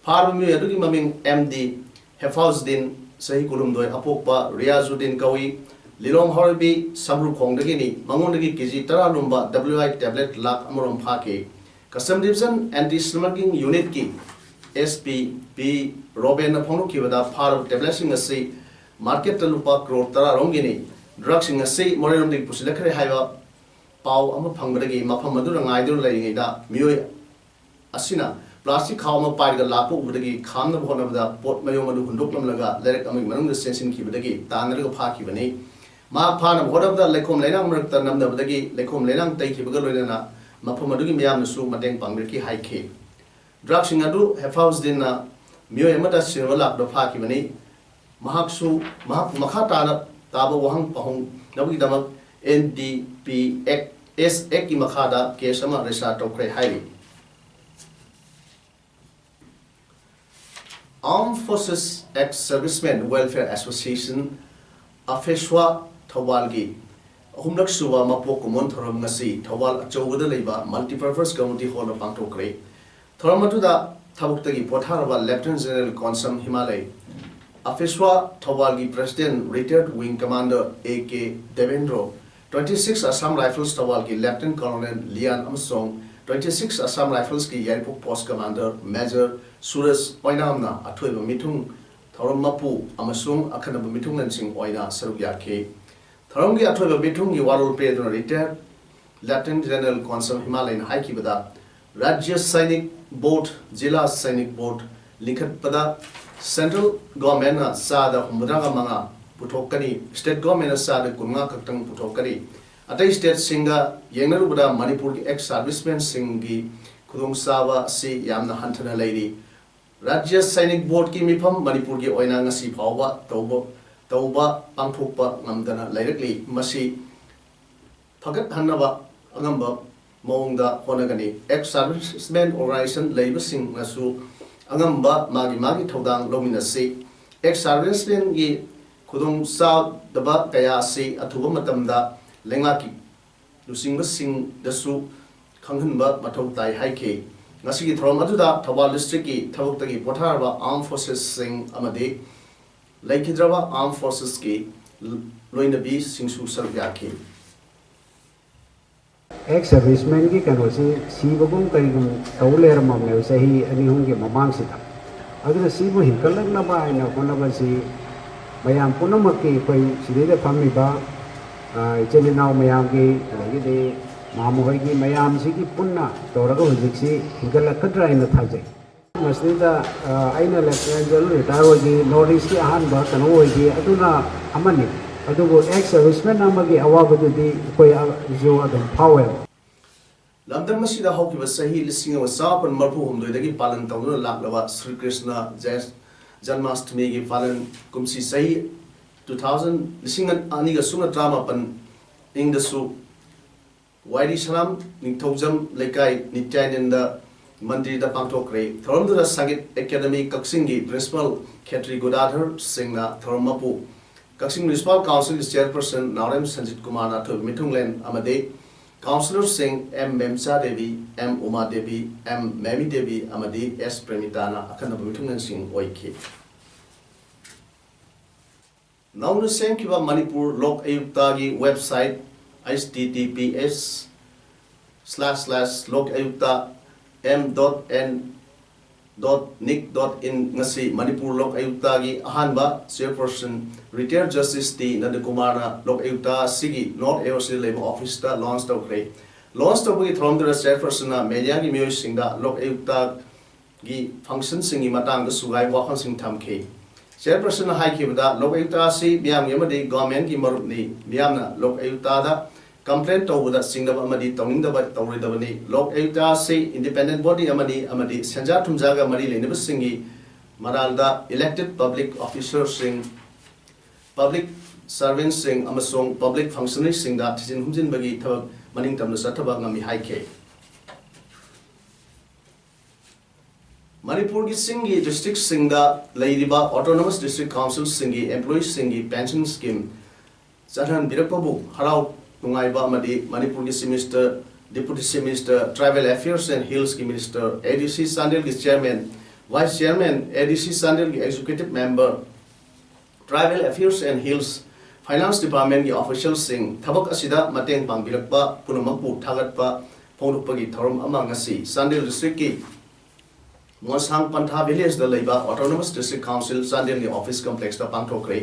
ꯐꯥꯔꯕ ꯃꯤꯑꯣꯏ ꯑꯗꯨꯒꯤ ꯃꯃꯤꯡ M D ꯍꯦꯐꯥꯎꯖꯗꯤꯟ, ꯆꯍꯤ ꯀꯨꯟꯍꯨꯝꯗꯣꯏ, ꯑꯄꯣꯛꯄ ꯔꯤꯌꯥꯖꯨꯗꯤꯟ ꯀꯧꯏ꯫ ꯂꯤꯂꯣꯡ ꯍꯥꯎꯔꯩꯕꯤ ꯁꯝꯔꯨꯈꯣꯡꯗꯒꯤꯅꯤ꯫ ꯃꯉꯣꯟꯗꯒꯤ ꯀꯦ ꯖꯤ ꯇꯔꯥ ꯂꯨꯝꯕ W I tablet ꯂꯥꯛ ꯑꯃꯔꯣꯝ ꯐꯥꯈꯤ꯫ Custom Division Anti Smuggling Unitꯀꯤ S P ꯄꯤ ꯔꯣꯕꯦꯟꯅ ꯐꯣꯡꯗꯣꯛꯈꯤꯕꯗ, ꯐꯥꯔꯕ tabletꯁꯤꯡ ꯑꯁꯤ ꯃꯥꯔꯀꯦꯠꯇ ꯂꯨꯄꯥ ꯀ꯭ꯔꯣꯔ ꯇꯔꯥꯔꯣꯝꯒꯤꯅꯤ꯫ Drugꯁꯤꯡ ꯑꯁꯤ ꯃꯣꯔꯦꯔꯣꯝꯗꯒꯤ ꯄꯨꯁꯤꯜꯂꯛꯈ꯭ꯔꯦ ꯍꯥꯏꯕ ꯄꯥꯎ ꯑꯃ ꯐꯪꯕꯗꯒꯤ ꯃꯐꯝ ꯑꯗꯨꯗ ꯉꯥꯏꯗꯨꯅ ꯂꯩꯔꯤꯉꯩꯗ ꯃꯤꯑꯣꯏ ꯑꯁꯤꯅ plastic ꯈꯥꯎ ꯑꯃ ꯄꯥꯏꯔꯒ ꯂꯥꯛꯄ ꯎꯕꯗꯒꯤ ꯈꯥꯝꯅꯕ ꯍꯣꯠꯅꯕꯗ ꯄꯣꯠ ꯃꯌꯣꯝ ꯑꯗꯨ ꯍꯨꯟꯗꯣꯛꯂꯝꯂꯒ ꯂꯩꯔꯛ ꯑꯃꯒꯤ ꯃꯅꯨꯡꯗ ꯆꯦꯟꯁꯤꯟꯈꯤꯕꯗꯒꯤ ꯇꯥꯟꯅꯔꯒ ꯐꯥꯈꯤꯕꯅꯤ꯫ ꯃꯍꯥꯛ ꯐꯥꯅꯕ ꯍꯣꯠꯅꯕꯗ ꯂꯩꯈꯣꯝ ꯂꯩꯅꯥꯡ ꯃꯔꯛꯇ ꯅꯝꯅꯕꯗꯒꯤ ꯂꯩꯈꯣꯝ ꯂꯩꯅꯥꯡ ꯇꯩꯈꯤꯕꯒ ꯂꯣꯏꯅꯅ ꯃꯐꯝ ꯑꯗꯨꯒꯤ ꯃꯤꯌꯥꯝꯅꯁꯨ ꯃꯇꯦꯡ ꯄꯥꯡꯕꯤꯔꯛꯈꯤ ꯍꯥꯏꯈꯤ꯫ Drugꯁꯤꯡ ꯑꯗꯨ ꯍꯦꯐꯥꯎꯖꯗꯤꯟꯅ ꯃꯤꯑꯣꯏ ꯑꯃꯗ ꯁꯤꯟꯅꯕ ꯂꯥꯛꯄꯗ ꯐꯥꯈꯤꯕꯅꯤ꯫ ꯃꯍꯥꯛꯁꯨ ꯃꯍꯥꯛꯄꯨ ꯃꯈꯥ ꯇꯥꯅ ꯇꯥꯕ ꯋꯥꯍꯪ ꯄꯥꯎꯍꯪꯅꯕꯒꯤꯗꯃꯛ N D P S Actꯀꯤ ꯃꯈꯥꯗ case ꯑꯃ register ꯇꯧꯈ꯭ꯔꯦ ꯍꯥꯏꯔꯤ꯫ Armed Forces Ex Servicemen Welfare Association, AFESWA, ꯊꯧꯕꯥꯜꯒꯤ ꯑꯍꯨꯝꯂꯛ ꯁꯨꯕ ꯃꯄꯣꯛ ꯀꯨꯝꯑꯣꯟ ꯊꯧꯔꯝ ꯉꯁꯤ ꯊꯧꯕꯥꯜ ꯑꯆꯧꯕꯗ ꯂꯩꯕ Multipurpose Community Hallꯗ ꯄꯥꯡꯊꯣꯛꯈ꯭ꯔꯦ꯫ ꯊꯧꯔꯝ ꯑꯗꯨꯗ ꯊꯕꯛꯇꯒꯤ ꯄꯣꯊꯥꯔꯕ Lieutenant General Konsam ꯍꯤꯃꯥꯂꯩ, AFESWA ꯊꯧꯕꯥꯜꯒꯤ President Retired Wing Commander A K Devendro, twenty six Assam Rifles ꯊꯧꯕꯥꯜꯒꯤ Lieutenant Colonel ꯂꯤꯌꯥꯟ ꯑꯃꯁꯨꯡ twenty six Assam Riflesꯀꯤ ꯌꯥꯏꯔꯤꯄꯣꯛ Post Commander Major ꯁꯨꯔꯖ ꯑꯣꯏꯅꯥꯝꯅ ꯑꯊꯣꯏꯕ ꯃꯤꯊꯨꯡ, ꯊꯧꯔꯝ ꯃꯄꯨ ꯑꯃꯁꯨꯡ ꯑꯈꯟꯅꯕ ꯃꯤꯊꯨꯡꯂꯦꯟꯁꯤꯡ ꯑꯣꯏꯅ ꯁꯔꯨꯛ ꯌꯥꯈꯤ꯫ ꯊꯧꯔꯝꯒꯤ ꯑꯊꯣꯏꯕ ꯃꯤꯊꯨꯡꯒꯤ ꯋꯥꯔꯣꯜ ꯄꯤꯗꯨꯅ Retired Lieutenant General ꯀꯣꯟꯁꯝ ꯍꯤꯃꯥꯂꯩꯅ ꯍꯥꯏꯈꯤꯕꯗ, ꯔꯥꯖ꯭ꯌ ꯁꯥꯏꯅꯤꯛ ꯕꯣꯔꯗ, ꯖꯤꯂꯥ ꯁꯥꯏꯅꯤꯛ ꯕꯣꯔꯗ ꯂꯤꯡꯈꯠꯄꯗ Central Governmentꯅ ꯆꯥꯗ ꯍꯨꯝꯐꯨꯇꯔꯥꯒ ꯃꯉꯥ ꯄꯨꯊꯣꯛꯀꯅꯤ, State Governmentꯅ ꯆꯥꯗ ꯀꯨꯟꯃꯉꯥ ꯈꯛꯇꯪ ꯄꯨꯊꯣꯛꯀꯅꯤ꯫ ꯑꯇꯩ stateꯁꯤꯡꯒ ꯌꯦꯡꯅꯔꯨꯕꯗ ꯃꯅꯤꯄꯨꯔꯒꯤ ex servicemenꯁꯤꯡꯒꯤ ꯈꯨꯗꯣꯡꯆꯥꯕ ꯑꯁꯤ ꯌꯥꯝꯅ ꯍꯟꯊꯅ ꯂꯩꯔꯤ꯫ ꯔꯥꯖ꯭ꯌ ꯁꯥꯏꯅꯤꯛ ꯕꯣꯔꯗꯀꯤ ꯃꯤꯐꯝ ꯃꯅꯤꯄꯨꯔꯒꯤ ꯑꯣꯏꯅ ꯉꯁꯤ ꯐꯥꯎꯕ ꯇꯧꯕ, ꯇꯧꯕ ꯄꯥꯡꯊꯣꯛꯄ ꯉꯝꯗꯅ ꯂꯩꯔꯛꯂꯤ꯫ ꯃꯁꯤ ꯐꯒꯠꯍꯟꯅꯕ ꯑꯉꯝꯕ ꯃꯑꯣꯡꯗ ꯍꯣꯠꯅꯒꯅꯤ꯫ Ex servicemen organization ꯂꯩꯕꯁꯤꯡꯅꯁꯨ ꯑꯉꯝꯕ ꯃꯥꯒꯤ ꯃꯥꯒꯤ ꯊꯧꯗꯥꯡ ꯂꯧꯃꯤꯟꯅꯁꯤ꯫ Ex servicemenꯒꯤ ꯈꯨꯗꯣꯡꯆꯥꯗꯕ ꯀꯌꯥ ꯑꯁꯤ ꯑꯊꯨꯕ ꯃꯇꯝꯗ ꯂꯩꯉꯥꯛꯀꯤ ꯂꯨꯆꯤꯡꯕꯁꯤꯡꯗꯁꯨ ꯈꯪꯍꯟꯕ ꯃꯊꯧ ꯇꯥꯏ ꯍꯥꯏꯈꯤ꯫ ꯉꯁꯤꯒꯤ ꯊꯧꯔꯝ ꯑꯗꯨꯗ ꯊꯧꯕꯥꯜ districtꯀꯤ ꯊꯕꯛꯇꯒꯤ ꯄꯣꯊꯥꯔꯕ Armed Forcesꯁꯤꯡ ꯑꯃꯗꯤ ꯂꯩꯈꯤꯗ꯭ꯔꯕ Armed Forcesꯀꯤ ꯂꯣꯏꯅꯕꯤꯁꯤꯡꯁꯨ ꯁꯔꯨꯛ ꯌꯥꯈꯤ꯫ Ex servicemenꯒꯤ ꯀꯩꯅꯣꯁꯤ ꯁꯤꯕꯒꯨꯝ ꯀꯔꯤꯒꯨꯝ ꯇꯧ ꯂꯩꯔꯝꯃꯕꯅꯦꯕ ꯆꯍꯤ ꯑꯅꯤ ꯑꯍꯨꯝꯒꯤ ꯃꯃꯥꯡꯁꯤꯗ꯫ ꯑꯗꯨꯅ ꯁꯤꯕꯨ ꯍꯤꯡꯒꯠꯂꯛꯅꯕ ꯍꯥꯏꯅ ꯍꯣꯠꯅꯕꯁꯤ ꯃꯌꯥꯝ ꯄꯨꯝꯅꯃꯛꯀꯤ, ꯑꯩꯈꯣꯏ ꯁꯤꯗꯩꯗ ꯐꯝꯃꯤꯕ, ꯑ, ꯏꯆꯤꯜ ꯏꯅꯥꯎ ꯃꯌꯥꯝꯒꯤ, ꯑꯗꯒꯤꯗꯤ ꯃꯥꯃ ꯍꯣꯏꯒꯤ ꯃꯌꯥꯝꯁꯤꯒꯤ ꯄꯨꯟꯅ ꯇꯧꯔꯒ ꯍꯧꯖꯤꯛꯁꯤ ꯍꯤꯡꯒꯠꯂꯛꯀꯗ꯭ꯔꯥ ꯍꯥꯏꯅ ꯊꯥꯖꯩ꯫ ꯃꯁꯤꯗ, ꯑ, ꯑꯩꯅ Lieutenant General retire ꯑꯣꯏꯈꯤ, North Eastꯀꯤ ꯑꯍꯥꯟꯕ ꯀꯩꯅꯣ ꯑꯣꯏꯈꯤ, ꯑꯗꯨꯅ ꯑꯃꯅꯤ꯫ ꯑꯗꯨꯕꯨ ex servicemen ꯑꯃꯒꯤ ꯑꯋꯥꯕꯗꯨꯗꯤ ꯑꯩꯈꯣꯏꯁꯨ ꯑꯗꯨꯝ ꯐꯥꯎꯋꯦꯕ꯫ ꯂꯝꯗꯝ ꯑꯁꯤꯗ ꯍꯧꯈꯤꯕ ꯆꯍꯤ ꯂꯤꯁꯤꯡ ꯑꯃ ꯆꯥꯃꯥꯄꯟ ꯃꯔꯤꯐꯨ ꯍꯨꯝꯗꯣꯏꯗꯒꯤ ꯄꯥꯂꯟ ꯇꯧꯗꯨꯅ ꯂꯥꯛꯂꯕ ꯁ꯭ꯔꯤ ꯀ꯭ꯔꯤꯁꯅ ꯖ-, ꯖꯟꯃꯥꯁꯇꯃꯤꯒꯤ ꯄꯥꯂꯟ ꯀꯨꯝꯁꯤ ꯆꯍꯤ two thousand, ꯂꯤꯁꯤꯡ ꯑꯅꯤꯒ ꯁꯨꯞꯅ ꯇꯔꯥꯃꯥꯄꯟ ꯏꯪꯗꯁꯨ ꯋꯥꯏꯔꯤ ꯁꯅꯥꯝ ꯅꯤꯡꯊꯧꯖꯝ ꯂꯩꯀꯥꯏ ꯅꯤꯇ꯭ꯌꯥꯅꯟꯗ ꯃꯟꯗꯤꯔꯗ ꯄꯥꯡꯊꯣꯛꯈ꯭ꯔꯦ꯫ ꯊꯧꯔꯝꯗꯨꯗ ꯁꯪꯒꯤꯠ ꯑꯦꯀꯥꯗꯃꯤ ꯀꯛꯆꯤꯡꯒꯤ ꯄ꯭ꯔꯤꯟꯁꯤꯄꯥꯜ ꯈꯦꯇ꯭ꯔꯤ ꯒꯣꯗꯥꯙꯔ ꯁꯤꯡꯅ ꯊꯧꯔꯝ ꯃꯄꯨ, ꯀꯛꯆꯤꯡ ꯃ꯭ꯌꯨꯅꯤꯁꯤꯄꯥꯜ ꯀꯥꯎꯟꯁꯤꯜꯒꯤ ꯆꯦꯌꯔꯄꯔꯁꯟ ꯅꯥꯎꯔꯦꯝ ꯁꯟꯖꯤꯠ ꯀꯨꯃꯥꯔꯅ ꯑꯊꯣꯏꯕ ꯃꯤꯊꯨꯡꯂꯦꯟ ꯑꯃꯗꯤ ꯀꯥꯎꯟꯁꯤꯂꯔꯁꯤꯡ M Memcha Devi, M Uma Devi, M Memi Devi ꯑꯃꯗꯤ ꯑꯦꯁ ꯄ꯭ꯔꯦꯃꯤꯇꯥꯅ ꯑꯈꯟꯅꯕ ꯃꯤꯊꯨꯡꯂꯦꯟꯁꯤꯡ ꯑꯣꯏꯈꯤ꯫ ꯅꯧꯅ ꯁꯦꯝꯈꯤꯕ ꯃꯅꯤꯄꯨꯔ ꯂꯣꯛ ꯑꯌꯨꯛꯇꯒꯤ website, H T T P S slash slash ꯂꯣꯛ ꯑꯌꯨꯛꯇ M dot N dot nic dot in ꯉꯁꯤ ꯃꯅꯤꯄꯨꯔ ꯂꯣꯛ ꯑꯌꯨꯛꯇꯒꯤ ꯑꯍꯥꯟꯕ ꯆꯦꯌꯔꯄꯔꯁꯟ ꯔꯤꯇꯥꯌꯔ ꯖꯁꯇꯤꯁ ꯇꯤ ꯅꯟꯗꯀꯨꯃꯥꯔꯅ ꯂꯣꯛ ꯑꯌꯨꯛꯇ ꯑꯁꯤꯒꯤ ꯅꯣꯔꯠ ꯑꯦ ꯑꯣ ꯁꯤꯗ ꯂꯩꯕ ꯑꯣꯐꯤꯁꯇ ꯂꯣꯟꯆ ꯇꯧꯈ꯭ꯔꯦ꯫ ꯂꯣꯟꯆ ꯇꯧꯕꯒꯤ ꯊꯧꯔꯝꯗꯨꯗ ꯆꯦꯌꯔꯄꯔꯁꯟꯅ ꯃꯦꯗꯤꯌꯥꯒꯤ ꯃꯤꯑꯣꯏꯁꯤꯡꯗ ꯂꯣꯛ ꯑꯌꯨꯛꯇꯒꯤ ꯐꯪꯁꯟꯁꯤꯡꯒꯤ ꯃꯇꯥꯡꯗ ꯁꯨꯒꯥꯏꯕ ꯋꯥꯐꯝꯁꯤꯡ ꯊꯝꯈꯤ꯫ ꯆꯦꯌꯔꯄꯔꯁꯟꯅ ꯍꯥꯏꯈꯤꯕꯗ, ꯂꯣꯛ ꯑꯌꯨꯛꯇ ꯑꯁꯤ ꯃꯤꯌꯥꯝꯒꯤ ꯑꯃꯗꯤ ꯒꯣꯔꯃꯦꯟꯒꯤ ꯃꯔꯨꯞꯅꯤ꯫ ꯃꯤꯌꯥꯝꯅ ꯂꯣꯛ ꯑꯌꯨꯛꯇꯗ ꯀꯝꯄ꯭ꯂꯦꯟ ꯇꯧꯕꯗ ꯆꯤꯡꯅꯕ ꯑꯃꯗꯤ ꯇꯧꯅꯤꯡꯗꯕ ꯇꯧꯔꯣꯏꯗꯕꯅꯤ꯫ ꯂꯣꯛ ꯑꯌꯨꯛꯇ ꯑꯁꯤ ꯏꯟꯗꯤꯄꯦꯟꯗꯦꯟ ꯕꯣꯗꯤ ꯑꯃꯅꯤ ꯑꯃꯗꯤ ꯁꯦꯟꯖꯥ ꯊꯨꯝꯖꯥꯒ ꯃꯔꯤ ꯂꯩꯅꯕꯁꯤꯡꯒꯤ ꯃꯔꯥꯜꯗ ꯏꯂꯦꯛꯇꯦꯗ ꯄꯕ꯭ꯂꯤꯛ ꯑꯣꯐꯤꯁꯔꯁꯤꯡ, ꯄꯕ꯭ꯂꯤꯛ ꯁꯔꯚꯦꯟꯠꯁꯤꯡ ꯑꯃꯁꯨꯡ ꯄꯕ꯭ꯂꯤꯛ ꯐꯪꯁꯅꯔꯤꯁꯤꯡꯗ ꯊꯤꯖꯤꯟ ꯍꯨꯝꯖꯤꯟꯕꯒꯤ ꯊꯕꯛ ꯃꯅꯤꯡ ꯇꯝꯅ ꯆꯠꯊꯕ ꯉꯝꯃꯤ ꯍꯥꯏꯈꯤ꯫ ꯃꯅꯤꯄꯨꯔꯒꯤ ꯆꯤꯡꯒꯤ ꯗꯤꯁꯇ꯭ꯔꯤꯛꯁꯤꯡꯗ ꯂꯩꯔꯤꯕ ꯑꯣꯇꯣꯅꯣꯃꯁ ꯗꯤꯁꯇ꯭ꯔꯤꯛ ꯀꯥꯎꯟꯁꯤꯜꯁꯤꯡꯒꯤ ꯑꯦꯝꯄ꯭ꯂꯣꯌꯤꯁꯤꯡꯒꯤ ꯄꯦꯟꯁꯟ ꯁ꯭ꯀꯤꯝ ꯆꯠꯍꯟꯕꯤꯔꯛꯄꯕꯨ ꯍꯔꯥꯎ ꯅꯨꯡꯉꯥꯏꯕ ꯑꯃꯗꯤ ꯃꯅꯤꯄꯨꯔꯒꯤ chief minister, deputy chief minister, tribal affairs and ꯍꯤꯜꯁꯀꯤ ꯃꯤꯅꯤꯁꯇꯔ, ꯑꯦ ꯗꯤ ꯁꯤ ꯆꯥꯟꯗꯦꯜꯒꯤ chairman, vice chairman, A D C ꯆꯥꯟꯗꯦꯜꯒꯤ executive member, tribal affairs and hills, finance ꯗꯤꯄꯥꯔꯠꯃꯦꯟꯒꯤ ꯑꯣꯐꯤꯁꯤꯌꯦꯜꯁꯤꯡ ꯊꯕꯛ ꯑꯁꯤꯗ ꯃꯇꯦꯡ ꯄꯥꯡꯕꯤꯔꯛꯄ ꯄꯨꯝꯅꯃꯛꯄꯨ ꯊꯥꯒꯠꯄ ꯐꯣꯡꯗꯣꯛꯄꯒꯤ ꯊꯧꯔꯝ ꯑꯃ ꯉꯁꯤ ꯆꯥꯟꯗꯦꯜ ꯗꯤꯁꯇ꯭ꯔꯤꯛꯀꯤ ꯃꯣꯟꯁꯥꯡ ꯄꯟꯊꯥ ꯚꯤꯂꯦꯖꯗ ꯂꯩꯕ ꯑꯣꯇꯣꯅꯣꯃꯁ ꯗꯤꯁꯇ꯭ꯔꯤꯛ ꯀꯥꯎꯟꯁꯤꯜ ꯆꯥꯟꯗꯦꯜꯒꯤ ꯑꯣꯐꯤꯁ ꯀꯝꯄ꯭ꯂꯦꯛꯁꯇ ꯄꯥꯡꯊꯣꯛꯈ꯭ꯔꯦ꯫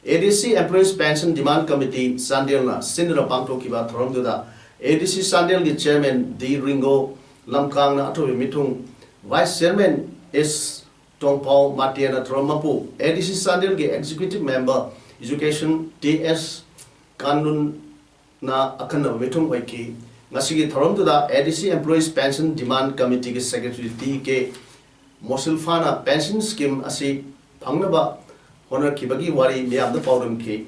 ꯑꯦ ꯗꯤ ꯁꯤ ꯑꯦꯝꯄ꯭ꯂꯣꯌꯤꯁ ꯄꯦꯟꯁꯟ ꯗꯤꯃꯥꯟ ꯀꯃꯤꯇꯤ ꯆꯥꯟꯗꯦꯜꯅ ꯁꯤꯟꯗꯨꯅ ꯄꯥꯡꯊꯣꯛꯈꯤꯕ ꯊꯧꯔꯝꯗꯨꯗ ꯑꯦ ꯗꯤ ꯁꯤ ꯆꯥꯟꯗꯦꯜꯒꯤ ꯆꯤꯌꯔꯃꯦꯟ ꯗꯤ ꯔꯤꯡꯒꯣ ꯂꯝꯀꯥꯡꯅ ꯑꯊꯣꯏꯕ ꯃꯤꯊꯨꯡ, ꯚꯥꯏꯁ ꯆꯤꯌꯔꯃꯦꯟ ꯑꯦꯁ ꯇꯣꯡꯄꯥꯎ ꯃꯥꯇꯦꯅ ꯊꯧꯔꯝ ꯃꯄꯨ, ꯑꯦ ꯗꯤ ꯁꯤ ꯆꯥꯟꯗꯦꯜꯒꯤ ꯑꯦꯛꯖꯤꯀ꯭ꯌꯨꯇꯤꯚ ꯃꯦꯝꯕꯔ ꯑꯦꯖꯨꯀꯦꯁꯟ ꯇꯤ ꯑꯦꯁ ꯀꯥꯅꯨꯟꯅ ꯑꯈꯟꯅꯕ ꯃꯤꯊꯨꯡ ꯑꯣꯏꯈꯤ꯫ ꯉꯁꯤꯒꯤ ꯊꯧꯔꯝꯗꯨꯗ ꯑꯦ ꯗꯤ ꯁꯤ ꯑꯦꯝꯄ꯭ꯂꯣꯌꯤꯁ ꯄꯦꯟꯁꯟ ꯗꯤꯃꯥꯟ ꯀꯃꯤꯇꯤꯒꯤ ꯁꯦꯀ꯭ꯔꯦꯇꯔꯤ ꯇꯤ ꯀꯦ ꯃꯣꯁꯤꯜꯐꯥꯅ ꯄꯦꯟꯁꯟ ꯁ꯭ꯀꯤꯝ ꯑꯁꯤ ꯐꯪꯅꯕ ꯍꯣꯠꯅꯈꯤꯕꯒꯤ ꯋꯥꯔꯤ ꯃꯤꯌꯥꯝꯗ ꯄꯥꯎꯗꯝꯈꯤ꯫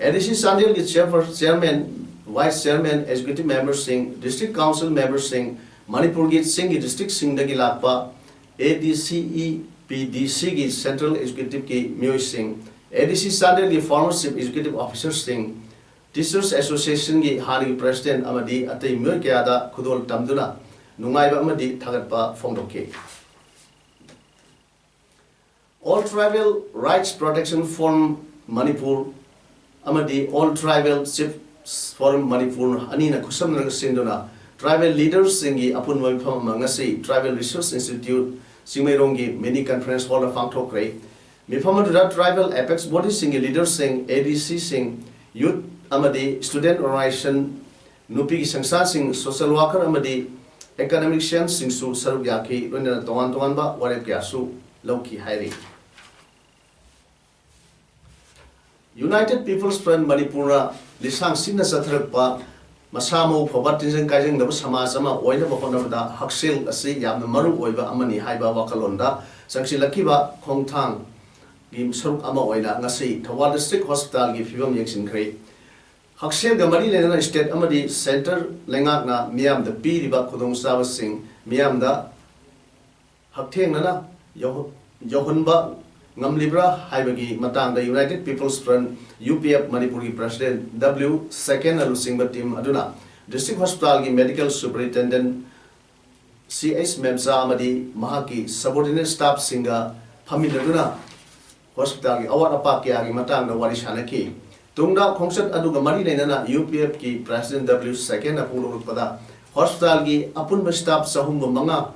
ꯑꯦ ꯗꯤ ꯁꯤ ꯆꯥꯟꯗꯦꯜꯒꯤ ꯆꯤꯌꯔꯄꯔ-, ꯆꯤꯌꯔꯃꯦꯟ, ꯚꯥꯏꯁ ꯆꯤꯌꯔꯃꯦꯟ, ꯑꯦꯛꯖꯤꯀ꯭ꯌꯨꯇꯤꯚ ꯃꯦꯝꯕꯔꯁꯤꯡ, ꯗꯤꯁꯇ꯭ꯔꯤꯛ ꯀꯥꯎꯟꯁꯤꯜ ꯃꯦꯝꯕꯔꯁꯤꯡ, ꯃꯅꯤꯄꯨꯔꯒꯤ ꯆꯤꯡꯒꯤ ꯗꯤꯁꯇ꯭ꯔꯤꯛꯁꯤꯡꯗꯒꯤ ꯂꯥꯛꯄ ADCEPDCꯒꯤ Central Executiveꯀꯤ ꯃꯤꯑꯣꯏꯁꯤꯡ, ADC ꯆꯥꯟꯗꯦꯜꯒꯤ former Chief Executive Officerꯁꯤꯡ, Teachers Associationꯒꯤ ꯍꯥꯟꯅꯒꯤ President ꯑꯃꯗꯤ ꯑꯇꯩ ꯃꯤꯑꯣꯏ ꯀꯌꯥꯗ ꯈꯨꯗꯣꯜ ꯇꯝꯗꯨꯅ ꯅꯨꯡꯉꯥꯏꯕ ꯑꯃꯗꯤ ꯊꯥꯒꯠꯄ ꯐꯣꯡꯗꯣꯛꯈꯤ꯫ All Tribal Rights Protection Forum Manipur ꯑꯃꯗꯤ All Tribal Chiefs Forum Manipur ꯑꯅꯤꯅ ꯈꯨꯠꯁꯝꯅꯔꯒ ꯁꯤꯟꯗꯨꯅ tribal leaderꯁꯤꯡꯒꯤ ꯑꯄꯨꯟꯕ ꯃꯤꯐꯝ ꯑꯃ ꯉꯁꯤ Tribal Research Institute ꯆꯤꯡꯃꯩꯔꯣꯡꯒꯤ mini conference hallꯗ ꯄꯥꯡꯊꯣꯛꯈ꯭ꯔꯦ꯫ ꯃꯤꯐꯝ ꯑꯗꯨꯗ tribal apex bodyꯁꯤꯡꯒꯤ leaderꯁꯤꯡ, ADCꯁꯤꯡ, youth ꯑꯃꯗꯤ student organization, ꯅꯨꯄꯤꯒꯤ ꯁꯪꯁꯊꯥꯟꯁꯤꯡ, social worker ꯑꯃꯗꯤ academicianꯁꯤꯡꯁꯨ ꯁꯔꯨꯛ ꯌꯥꯈꯤ꯫ ꯂꯣꯏꯅꯅ ꯇꯣꯉꯥꯟ ꯇꯣꯉꯥꯟꯕ ꯋꯥꯔꯦꯞ ꯀꯌꯥꯁꯨ ꯂꯧꯈꯤ ꯍꯥꯏꯔꯤ꯫ United People's Front ꯃꯅꯤꯄꯨꯔꯅ ꯂꯤꯁꯥꯡ ꯁꯤꯠꯅ ꯆꯠꯊꯔꯛꯄ ꯃꯁꯥ ꯃꯎ ꯐꯕ, ꯇꯤꯟꯖꯪ ꯀꯥꯏꯖꯪꯗꯕ ꯁꯃꯥꯖ ꯑꯃ ꯑꯣꯏꯅꯕ ꯍꯣꯠꯅꯕꯗ ꯍꯛꯁꯦꯜ ꯑꯁꯤ ꯌꯥꯝꯅ ꯃꯔꯨ ꯑꯣꯏꯕ ꯑꯃꯅꯤ ꯍꯥꯏꯕ ꯋꯥꯈꯜꯂꯣꯟꯗ ꯆꯪꯁꯤꯜꯂꯛꯈꯤꯕ ꯈꯣꯡꯊꯥꯡꯒꯤ ꯁꯔꯨꯛ ꯑꯃ ꯑꯣꯏꯅ ꯉꯁꯤ ꯊꯧꯕꯥꯜ District Hospitalꯒꯤ ꯐꯤꯕꯝ ꯌꯦꯡꯁꯤꯟꯈ꯭ꯔꯦ꯫ ꯍꯛꯁꯦꯜꯒ ꯃꯔꯤ ꯂꯩꯅꯅ state ꯑꯃꯗꯤ centre ꯂꯩꯉꯥꯛꯅ ꯃꯤꯌꯥꯝꯗ ꯄꯤꯔꯤꯕ ꯈꯨꯗꯣꯡꯆꯥꯕꯁꯤꯡ ꯃꯤꯌꯥꯝꯗ ꯍꯛꯊꯦꯡꯅꯅ ꯌꯧꯍ-, ꯌꯧꯍꯟꯕ ꯉꯝꯂꯤꯕ꯭ꯔꯥ ꯍꯥꯏꯕꯒꯤ ꯃꯇꯥꯡꯗ United People's Front, UPF, ꯃꯅꯤꯄꯨꯔꯒꯤ President W ꯁꯦꯀꯦꯟꯅ ꯂꯨꯆꯤꯡꯕ team ꯑꯗꯨꯅ District Hospitalꯒꯤ Medical Superintendent ꯁꯤ ꯑꯩꯆ ꯃꯦꯝꯆꯥ ꯑꯃꯗꯤ ꯃꯍꯥꯛꯀꯤ subordinate staffꯁꯤꯡꯒ ꯐꯝꯃꯤꯟꯅꯗꯨꯅ hospitalꯒꯤ ꯑꯋꯥꯠ ꯑꯄꯥ ꯀꯌꯥꯒꯤ ꯃꯇꯥꯡꯗ ꯋꯥꯔꯤ ꯁꯥꯅꯈꯤ꯫ ꯇꯨꯡꯗ ꯈꯣꯡꯆꯠ ꯑꯗꯨꯒ ꯃꯔꯤ ꯂꯩꯅꯅ UPFꯀꯤ President W ꯁꯦꯀꯦꯟꯅ ꯐꯣꯡꯗꯣꯛꯂꯛꯄꯗ, hospitalꯒꯤ ꯑꯄꯨꯟꯕ staff ꯆꯍꯨꯝꯒ ꯃꯉꯥ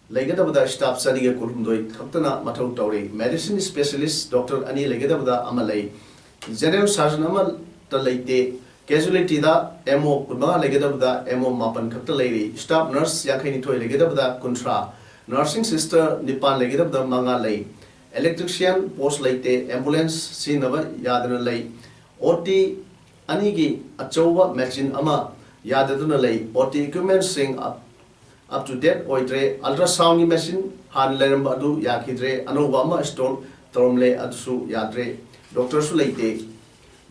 ꯂꯩꯒꯗꯕꯗ staff ꯆꯅꯤꯒ ꯀꯨꯟꯍꯨꯝꯗꯣꯏ ꯈꯛꯇꯅ ꯃꯊꯧ ꯇꯧꯔꯤ꯫ Medicine specialist doctor ꯑꯅꯤ ꯂꯩꯒꯗꯕꯗ ꯑꯃ ꯂꯩ꯫ General surgeon ꯑꯃꯠꯇ ꯂꯩꯇꯦ꯫ Casualtyꯗ MO ꯀꯨꯟꯃꯉꯥ ꯂꯩꯒꯗꯕꯗ MO ꯃꯥꯄꯟ ꯈꯛꯇ ꯂꯩꯔꯤ꯫ Staff nurse ꯌꯥꯡꯈꯩꯅꯤꯊꯣꯏ ꯂꯩꯒꯗꯕꯗ ꯀꯨꯟꯊ꯭ꯔꯥ꯫ Nursing sister ꯅꯤꯄꯥꯟ ꯂꯩꯒꯗꯕꯗ ꯃꯉꯥ ꯂꯩ꯫ Electrician post ꯂꯩꯇꯦ꯫ Ambulance ꯁꯤꯖꯤꯟꯅꯕ ꯌꯥꯗꯅ ꯂꯩ꯫ OT ꯑꯅꯤꯒꯤ ꯑꯆꯧꯕ machine ꯑꯃ ꯌꯥꯗꯗꯨꯅ ꯂꯩ꯫ OT equipmentꯁꯤꯡ up, up to date ꯑꯣꯏꯗ꯭ꯔꯦ꯫ Ultrasoundꯒꯤ machine ꯍꯥꯟꯅ ꯂꯩꯔꯝꯕ ꯑꯗꯨ ꯌꯥꯈꯤꯗ꯭ꯔꯦ꯫ ꯑꯅꯧꯕ ꯑꯃ install ꯇꯧꯔꯝꯂꯦ, ꯑꯗꯨꯁꯨ ꯌꯥꯗ꯭ꯔꯦ꯫ Doctorꯁꯨ ꯂꯩꯇꯦ꯫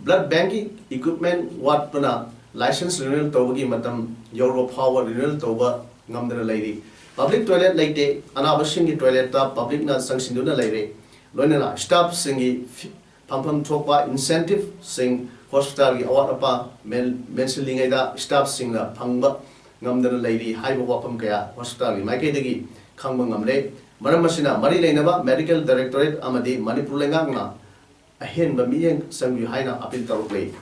Blood bankꯀꯤ equipment ꯋꯥꯠꯄꯅ License renewal ꯇꯧꯕꯒꯤ ꯃꯇꯝ ꯌꯧꯔꯕ ꯐꯥꯎꯕ renewal ꯇꯧꯕ ꯉꯝꯗꯅ ꯂꯩꯔꯤ꯫ Public toilet ꯂꯩꯇꯦ꯫ ꯑꯅꯥꯕꯁꯤꯡꯒꯤ toiletꯇ publicꯅ ꯆꯪꯁꯤꯟꯗꯨꯅ ꯂꯩꯔꯦ꯫ ꯂꯣꯏꯅꯅ staffꯁꯤꯡꯒꯤ ꯐꯤ-, ꯐꯪꯐꯝ ꯊꯣꯛꯄ incentiveꯁꯤꯡ, hospitalꯒꯤ ꯑꯋꯥꯠ ꯑꯄꯥ ꯃꯦꯟ-, ꯃꯦꯟꯁꯤꯜꯂꯤꯉꯩꯗ staffꯁꯤꯡꯅ ꯐꯪꯕ ꯉꯝꯗꯅ ꯂꯩꯔꯤ ꯍꯥꯏꯕ ꯋꯥꯐꯝ ꯀꯌꯥ hospitalꯒꯤ ꯃꯥꯏꯀꯩꯗꯒꯤ ꯈꯪꯕ ꯉꯝꯂꯦ꯫ ꯃꯔꯝ ꯑꯁꯤꯅ ꯃꯔꯤ ꯂꯩꯅꯕ Medical Directorate ꯑꯃꯗꯤ ꯃꯅꯤꯄꯨꯔ ꯂꯩꯉꯥꯛꯅ ꯑꯍꯦꯟꯕ ꯃꯤꯠꯌꯦꯡ ꯆꯪꯕꯤꯌꯨ ꯍꯥꯏꯅ appeal ꯇꯧꯔꯛꯂꯤ꯫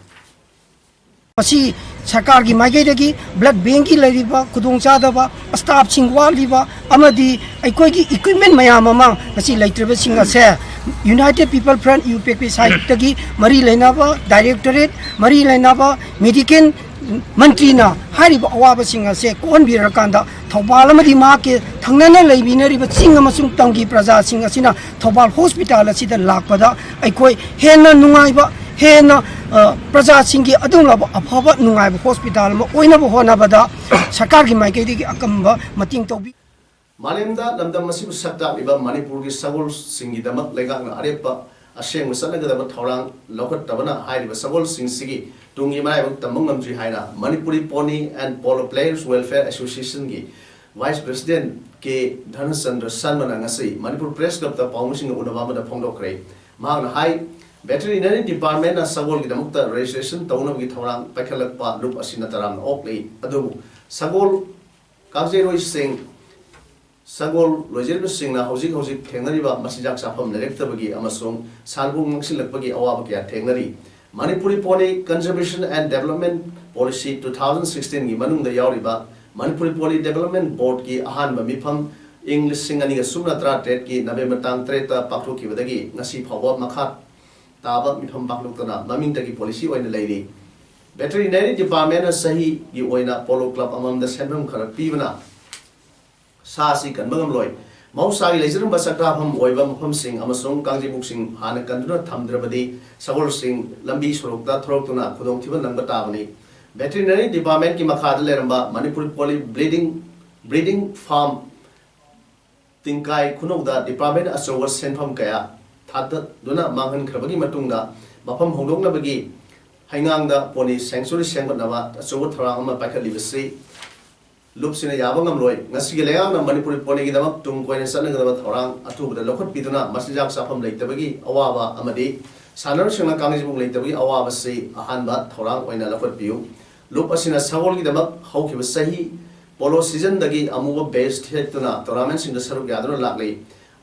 ꯃꯁꯤ ꯁꯔꯀꯥꯔꯒꯤ ꯃꯥꯏꯀꯩꯗꯒꯤ blood bankꯀꯤ ꯂꯩꯔꯤꯕ ꯈꯨꯗꯣꯡꯆꯥꯗꯕ, staffꯁꯤꯡ ꯋꯥꯠꯂꯤꯕ ꯑꯃꯗꯤ ꯑꯩꯈꯣꯏꯒꯤ equipment ꯃꯌꯥꯝ ꯑꯃ ꯉꯁꯤ ꯂꯩꯇ꯭ꯔꯤꯕꯁꯤꯡ ꯑꯁꯦ United People Front, U P F P sideꯇꯒꯤ ꯃꯔꯤ ꯂꯩꯅꯕ directorate, ꯃꯔꯤ ꯂꯩꯅꯕ medical ꯃꯟꯇ꯭ꯔꯤꯅ ꯍꯥꯏꯔꯤꯕ ꯑꯋꯥꯕꯁꯤꯡ ꯑꯁꯦ ꯀꯣꯛꯍꯟꯕꯤꯔꯀꯥꯟꯗ ꯊꯧꯕꯥꯜ ꯑꯃꯗꯤ ꯃꯍꯥꯛꯀꯤ ꯊꯪꯅꯅ ꯂꯩꯃꯤꯟꯅꯔꯤꯕ ꯆꯤꯡ ꯑꯃꯁꯨꯡ ꯇꯝꯒꯤ ꯄ꯭ꯔꯖꯥꯁꯤꯡ ꯑꯁꯤꯅ ꯊꯧꯕꯥꯜ hospital ꯑꯁꯤꯗ ꯂꯥꯛꯄꯗ ꯑꯩꯈꯣꯏ ꯍꯦꯟꯅ ꯅꯨꯡꯉꯥꯏꯕ, ꯍꯦꯟꯅ, ꯑ, ꯄ꯭ꯔꯖꯥꯁꯤꯡꯒꯤ ꯑꯗꯨꯒꯨꯝꯂꯕ ꯑꯐꯕ ꯅꯨꯡꯉꯥꯏꯕ hospital ꯑꯃ ꯑꯣꯏꯅꯕ ꯍꯣꯠꯅꯕꯗ ꯁꯔꯀꯥꯔꯒꯤ ꯃꯥꯏꯀꯩꯗꯒꯤ ꯑꯀꯝꯕ ꯃꯇꯦꯡ ꯇꯧꯕꯤ꯫ ꯃꯥꯂꯦꯝꯗ ꯂꯝꯗꯝ ꯑꯁꯤꯕꯨ ꯁꯛ ꯇꯥꯛꯂꯤꯕ ꯃꯅꯤꯄꯨꯔꯒꯤ ꯁꯒꯣꯜꯁꯤꯡꯒꯤꯗꯃꯛ ꯂꯩꯉꯥꯛꯅ ꯑꯔꯦꯞꯄ ꯑꯁꯦꯡꯕ ꯆꯠꯅꯒꯗꯕ ꯊꯧꯔꯥꯡ ꯂꯧꯈꯠꯇꯕꯅ ꯍꯥꯏꯔꯤꯕ ꯁꯒꯣꯜꯁꯤꯡꯁꯤꯒꯤ ꯇꯨꯡꯒꯤ ꯃꯔꯥꯏꯕꯛ ꯇꯝꯕ ꯉꯝꯗ꯭ꯔꯤ ꯍꯥꯏꯅ Manipuri Pony and Polo Players Welfare Associationꯒꯤ Vice President ꯀꯦ ꯙꯅꯆꯟꯗ꯭ꯔ ꯁꯔꯃꯅ ꯉꯁꯤ ꯃꯅꯤꯄꯨꯔ Press Clubꯇ ꯄꯥꯎꯃꯤꯁꯤꯡꯒ ꯎꯅꯕ ꯑꯃꯗ ꯐꯣꯡꯗꯣꯛꯈ꯭ꯔꯦ꯫ ꯃꯍꯥꯛꯅ ꯍꯥꯏ, Veterinary Departmentꯅ ꯁꯒꯣꯜꯒꯤꯗꯃꯛꯇ registration ꯇꯧꯅꯕꯒꯤ ꯊꯧꯔꯥꯡ ꯄꯥꯏꯈꯠꯂꯛꯄ ꯂꯨꯞ ꯑꯁꯤꯅ ꯇꯔꯥꯝꯅ ꯑꯣꯛꯂꯤ꯫ ꯑꯗꯨꯕꯨ ꯁꯒꯣꯜ ꯀꯥꯡꯖꯩꯔꯣꯏꯁꯤꯡ, ꯁꯒꯣꯜ ꯂꯣꯏꯖꯔꯤꯕꯁꯤꯡꯅ ꯍꯧꯖꯤꯛ ꯍꯧꯖꯤꯛ ꯊꯦꯡꯅꯔꯤꯕ ꯃꯆꯤꯟꯖꯥꯛ ꯆꯥꯐꯝ ꯂꯩꯔꯛꯇꯕꯒꯤ ꯑꯃꯁꯨꯡ ꯁꯥꯟꯕꯨ ꯉꯥꯛꯁꯤꯜꯂꯛꯄꯒꯤ ꯑꯋꯥꯕ ꯀꯌꯥ ꯊꯦꯡꯅꯔꯤ꯫ Manipuri Pony Conservation and Development Policy two thousand sixteenꯒꯤ ꯃꯅꯨꯡꯗ ꯌꯥꯎꯔꯤꯕ Manipuri Pony Development Boardꯀꯤ ꯑꯍꯥꯟꯕ ꯃꯤꯐꯝ ꯏꯪ ꯂꯤꯁꯤꯡ ꯑꯅꯤꯒ ꯁꯨꯞꯅ ꯇꯔꯥꯇꯔꯦꯠꯀꯤ November ꯇꯥꯡ ꯇꯔꯦꯠꯇ ꯄꯥꯡꯊꯣꯛꯈꯤꯕꯗꯒꯤ ꯉꯁꯤ ꯐꯥꯎꯕ ꯃꯈꯥ ꯇꯥꯕ ꯃꯤꯐꯝ ꯄꯥꯡꯊꯣꯛꯇꯅ ꯃꯃꯤꯡꯗꯒꯤ policy ꯑꯣꯏꯅ ꯂꯩꯔꯤ꯫ Veterinary Departmentꯅ ꯆꯍꯤꯒꯤ ꯑꯣꯏꯅ Polo Club ꯑꯃꯃꯝꯗ ꯁꯦꯟꯐꯝ ꯈꯔ ꯄꯤꯕꯅ ꯁꯥ ꯑꯁꯤ ꯀꯟꯕ ꯉꯝꯂꯣꯏ꯫ ꯃꯍꯧꯁꯥꯒꯤ ꯂꯩꯖꯔꯝꯕ ꯆꯥꯛꯇꯥꯐꯝ ꯑꯣꯏꯕ ꯃꯐꯝꯁꯤꯡ ꯑꯃꯁꯨꯡ ꯀꯥꯡꯖꯩꯕꯨꯛꯁꯤꯡ ꯍꯥꯟꯅ ꯀꯟꯗꯨꯅ ꯊꯝꯗ꯭ꯔꯕꯗꯤ ꯁꯒꯣꯜꯁꯤꯡ ꯂꯝꯕꯤ ꯁꯣꯔꯣꯛꯇ ꯊꯣꯔꯛꯇꯨꯅ ꯈꯨꯗꯣꯡꯊꯤꯕ ꯅꯪꯕ ꯇꯥꯕꯅꯤ꯫ Veterinary Departmentꯀꯤ ꯃꯈꯥꯗ ꯂꯩꯔꯝꯕ Manipuri Pony Breeding, Breeding Farm ꯇꯤꯡꯀꯥꯏ ꯈꯨꯅꯧꯗ department ꯑꯆꯧꯕ ꯁꯦꯟꯐꯝ ꯀꯌꯥ ꯊꯥꯗꯗꯨꯅ ꯃꯥꯡꯍꯟꯈ꯭ꯔꯕꯒꯤ ꯃꯇꯨꯡꯗ ꯃꯐꯝ ꯍꯣꯡꯗꯣꯛꯅꯕꯒꯤ ꯍꯩꯉꯥꯡꯗ ꯄꯣꯅꯤ sanctuary ꯁꯦꯝꯒꯠꯅꯕ ꯑꯆꯧꯕ ꯊꯧꯔꯥꯡ ꯑꯃ ꯄꯥꯏꯈꯠꯂꯤꯕꯁꯤ ꯂꯨꯞꯁꯤꯅ ꯌꯥꯕ ꯉꯝꯂꯣꯏ꯫ ꯉꯁꯤꯒꯤ ꯂꯩꯉꯥꯛꯅ ꯃꯅꯤꯄꯨꯔꯤ ꯄꯣꯅꯤꯒꯤꯗꯃꯛ ꯇꯨꯡ ꯀꯣꯏꯅ ꯆꯠꯅꯒꯗꯕ ꯊꯧꯔꯥꯡ ꯑꯊꯨꯕꯗ ꯂꯧꯈꯠꯄꯤꯗꯨꯅ ꯃꯆꯤꯟꯖꯥꯛ ꯆꯥꯐꯝ ꯂꯩꯇꯕꯒꯤ ꯑꯋꯥꯕ ꯑꯃꯗꯤ ꯁꯥꯟꯅꯔꯣꯏꯁꯤꯡꯅ ꯀꯥꯡꯖꯩꯕꯨꯡ ꯂꯩꯇꯕꯒꯤ ꯑꯋꯥꯕꯁꯤ ꯑꯍꯥꯟꯕ ꯊꯧꯔꯥꯡ ꯑꯣꯏꯅ ꯂꯧꯈꯠꯄꯤꯌꯨ꯫ ꯂꯨꯞ ꯑꯁꯤꯅ ꯁꯒꯣꯜꯒꯤꯗꯃꯛ ꯍꯧꯈꯤꯕ ꯆꯍꯤ ꯄꯣꯂꯣ ꯁꯤꯖꯟꯗꯒꯤ ꯑꯃꯨꯕ badge ꯊꯦꯠꯇꯨꯅ ꯇꯣꯔꯅꯥꯃꯦꯟꯁꯤꯡꯗ ꯁꯔꯨꯛ ꯌꯥꯗꯨꯅ ꯂꯥꯛꯂꯤ꯫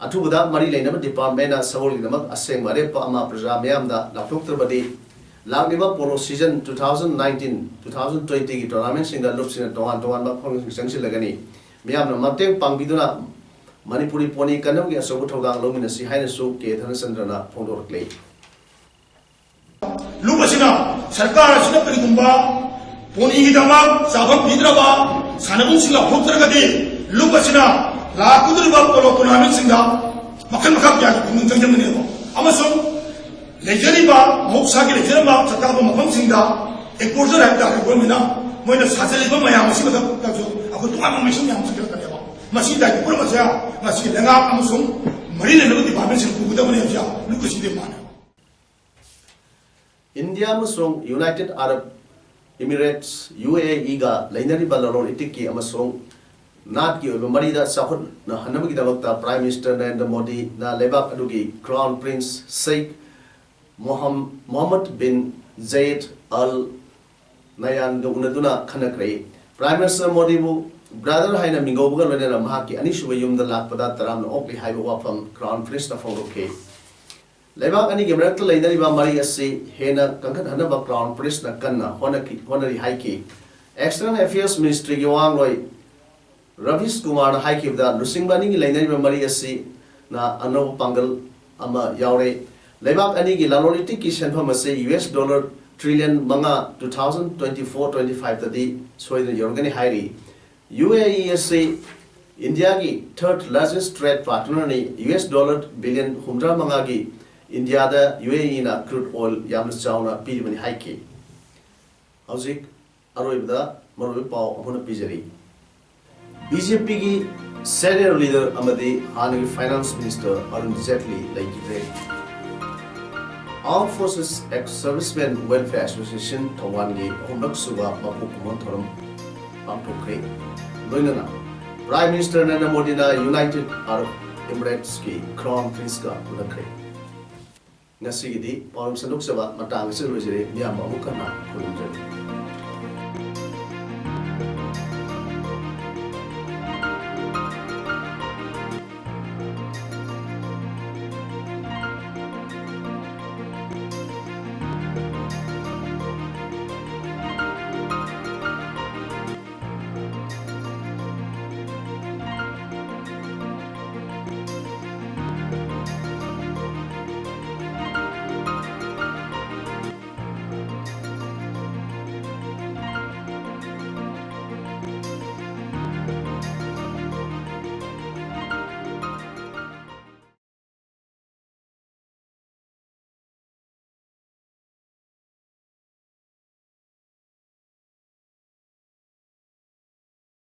ꯑꯊꯨꯕꯗ ꯃꯔꯤ ꯂꯩꯅꯕ ꯗꯤꯄꯥꯔꯠꯃꯦꯟꯅ ꯁꯒꯣꯜꯒꯤꯗꯃꯛ ꯑꯁꯦꯡꯕ ꯑꯔꯦꯞꯄ ꯑꯃ ꯄ꯭ꯔꯖꯥ ꯃꯤꯌꯥꯝꯗ ꯂꯥꯎꯊꯣꯛꯇ꯭ꯔꯕꯗꯤ ꯂꯥꯛꯂꯤꯕ polo season two thousand nineteen, two thousand twenty ꯒꯤ ꯇꯣꯔꯅꯥꯃꯦꯟꯁꯤꯡꯗ ꯂꯨꯞꯁꯤꯡꯅ ꯇꯣꯉꯥꯟ ꯇꯣꯉꯥꯟꯕ ꯃꯐꯝꯁꯤꯡ ꯆꯪꯁꯤꯜꯂꯒꯅꯤ꯫ ꯃꯤꯌꯥꯝꯅ ꯃꯇꯦꯡ ꯄꯥꯡꯕꯤꯗꯨꯅ ꯃꯅꯤꯄꯨꯔꯤ ꯄꯣꯅꯤ ꯀꯟꯅꯕꯒꯤ ꯑꯆꯧꯕ ꯊꯧꯗꯥꯡ ꯂꯧꯃꯤꯟꯅꯁꯤ ꯍꯥꯏꯅꯁꯨ ꯀꯦ ꯙꯅꯆꯟꯗ꯭ꯔꯅ ꯐꯣꯡꯗꯣꯔꯛꯂꯤ꯫ ꯂꯨꯞ ꯑꯁꯤꯅ ꯁꯔꯀꯥꯔ ꯑꯁꯤꯅ ꯀꯔꯤꯒꯨꯝꯕ ꯄꯣꯅꯤꯒꯤꯗꯃꯛ ꯆꯥꯐꯝ ꯄꯤꯗ꯭ꯔꯕ, ꯁꯥꯟꯅꯕꯨꯡꯁꯤꯡ ꯂꯥꯎꯊꯣꯛꯇ꯭ꯔꯒꯗꯤ ꯂꯨꯞ ꯑꯁꯤꯅ ꯂꯥꯛꯀꯗꯧꯔꯤꯕ ꯄꯣꯂꯣ ꯇꯣꯔꯅꯥꯃꯦꯟꯁꯤꯡꯗ ꯃꯈꯜ ꯃꯈꯥ ꯀꯌꯥꯒꯤ ꯄꯨꯛꯅꯤꯡ ꯆꯪꯖꯟꯒꯅꯦꯕ꯫ ꯑꯃꯁꯨꯡ ꯂꯩꯖꯔꯤꯕ ꯃꯍꯧꯁꯥꯒꯤ ꯂꯩꯖꯔꯝꯕ ꯆꯥꯛꯇꯥꯕ ꯃꯐꯝꯁꯤꯡꯗ exposure ꯍꯥꯏꯕ ꯇꯥꯔꯦ, ꯒꯣꯔꯃꯦꯟꯅ ꯃꯣꯏꯅ ꯁꯥꯖꯜꯂꯤꯕ ꯃꯌꯥꯝ ꯑꯁꯤ ꯃꯊꯛꯇꯁꯨ ꯑꯩꯈꯣꯏ ꯇꯣꯉꯥꯟꯕ ꯃꯤꯁꯛ ꯃꯌꯥꯝ ꯆꯪꯁꯤꯜꯂꯛꯀꯅꯦꯕ꯫ ꯃꯁꯤ ꯗꯥꯏꯇ ꯄꯨꯝꯅꯃꯛꯁꯦ ꯉꯁꯤ ꯂꯩꯉꯥꯛ ꯑꯃꯁꯨꯡ ꯃꯔꯤ ꯂꯩꯅꯕ ꯗꯤꯄꯥꯔꯠꯃꯦꯟꯁꯤꯡ ꯄꯨꯒꯗꯕꯅꯦ ꯍꯥꯏꯕꯁꯦ ꯂꯨꯞ ꯑꯁꯤꯗꯤ ꯃꯥꯟꯅꯩ꯫ ꯏꯟꯗꯤꯌꯥ ꯑꯃꯁꯨꯡ United Arab Emirates, UAE ꯒ ꯂꯩꯅꯔꯤꯕ ꯂꯂꯣꯟ ꯏꯇꯤꯛꯀꯤ ꯑꯃꯁꯨꯡ ꯅꯥꯠꯀꯤ ꯑꯣꯏꯕ ꯃꯔꯤꯗ ꯆꯥꯎꯈꯠꯅꯍꯟꯅꯕꯒꯤꯗꯃꯛꯇ Prime Minister ꯅꯔꯦꯟꯗ꯭ꯔ ꯃꯣꯗꯤꯅ ꯂꯩꯕꯥꯛ ꯑꯗꯨꯒꯤ Crown Prince Sheikh Mohammad bin Zayed Al ꯅꯌꯥꯟꯒ ꯎꯅꯗꯨꯅ ꯈꯟꯅꯈ꯭ꯔꯦ꯫ Prime Minister ꯃꯣꯗꯤꯕꯨ brother ꯍꯥꯏꯅ ꯃꯤꯡꯒꯧꯕꯒ ꯂꯣꯏꯅꯅ ꯃꯍꯥꯛꯀꯤ ꯑꯅꯤꯁꯨꯕ ꯌꯨꯝꯗ ꯂꯥꯛꯄꯗ ꯇꯔꯥꯝꯅ ꯑꯣꯛꯂꯤ ꯍꯥꯏꯕ ꯋꯥꯐꯝ Crown Princeꯅ ꯐꯣꯡꯗꯣꯛꯈꯤ꯫ ꯂꯩꯕꯥꯛ ꯑꯅꯤꯒꯤ ꯃꯔꯛꯇ ꯂꯩꯅꯔꯤꯕ ꯃꯔꯤ ꯑꯁꯤ ꯍꯦꯟꯅ ꯀꯟꯈꯠꯍꯟꯅꯕ Crown Princeꯅ ꯀꯟꯅ ꯍꯣꯠꯅꯈꯤ- ꯍꯣꯠꯅꯔꯤ ꯍꯥꯏꯈꯤ꯫ External Affairs Ministryꯒꯤ ꯋꯥꯉꯥꯡꯂꯣꯏ ꯔꯕꯤꯁ ꯀꯨꯃꯥꯔꯅ ꯍꯥꯏꯈꯤꯕꯗ, ꯂꯨꯆꯤꯡꯕ ꯑꯅꯤꯒꯤ ꯂꯩꯅꯔꯤꯕ ꯃꯔꯤ ꯑꯁꯤꯅ ꯑꯅꯧꯕ ꯄꯥꯡꯒꯜ ꯑꯃ ꯌꯥꯎꯔꯦ꯫ ꯂꯩꯕꯥꯛ ꯑꯅꯤꯒꯤ ꯂꯂꯣꯟ ꯏꯇꯤꯛꯀꯤ ꯁꯦꯟꯐꯝ ꯑꯁꯤ US dollar trillion ꯃꯉꯥ two thousand twenty four twenty five ꯇꯗꯤ ꯁꯣꯏꯗꯅ ꯌꯧꯔꯒꯅꯤ ꯍꯥꯏꯔꯤ꯫ UAE ꯑꯁꯤ ꯏꯟꯗꯤꯌꯥꯒꯤ third largest trade partnerꯅꯤ꯫ US dollar billion ꯍꯨꯝꯗ꯭ꯔꯥ ꯃꯉꯥꯒꯤ ꯏꯟꯗꯤꯌꯥꯗ UAEꯅ crude oil ꯌꯥꯝꯅ ꯆꯥꯎꯅ ꯄꯤꯔꯤꯕꯅꯤ ꯍꯥꯏꯈꯤ꯫ ꯍꯧꯖꯤꯛ ꯑꯔꯣꯏꯕꯗ ꯃꯔꯨꯑꯣꯏꯕ ꯄꯥꯎ ꯑꯃꯨꯛ ꯍꯟꯅ ꯄꯤꯖꯔꯤ꯫ BJPꯒꯤ senior leader ꯑꯃꯗꯤ ꯍꯥꯟꯅꯒꯤ finance minister ꯑꯔꯨꯟ ꯖꯦꯠꯂꯤ ꯂꯩꯈꯤꯗ꯭ꯔꯦ꯫ Armed Forces Ex-Servicemen Welfare Association ꯊꯧꯕꯥꯜꯒꯤ ꯑꯍꯨꯝꯂꯛ ꯁꯨꯕ ꯃꯄꯣꯛ ꯀꯨꯝꯑꯣꯟ ꯊꯧꯔꯝ ꯄꯥꯡꯊꯣꯛꯈ꯭ꯔꯦ꯫ ꯂꯣꯏꯅꯅ Prime Minister ꯅꯔꯦꯟꯗ꯭ꯔ ꯃꯣꯗꯤꯅ United Arab Emirates ꯀꯤ Crown Prince ꯀ ꯎꯅꯈ꯭ꯔꯦ꯫ ꯉꯁꯤꯒꯤꯗꯤ ꯄꯥꯎꯔꯝ ꯁꯟꯗꯣꯛꯆꯕ ꯃꯇꯥꯡ ꯑꯁꯤꯗ ꯂꯣꯏꯖꯔꯦ꯫ ꯃꯤꯌꯥꯝꯕꯨ ꯑꯃꯨꯛ ꯍꯟꯅ ꯈꯨꯔꯨꯝꯖꯔꯤ꯫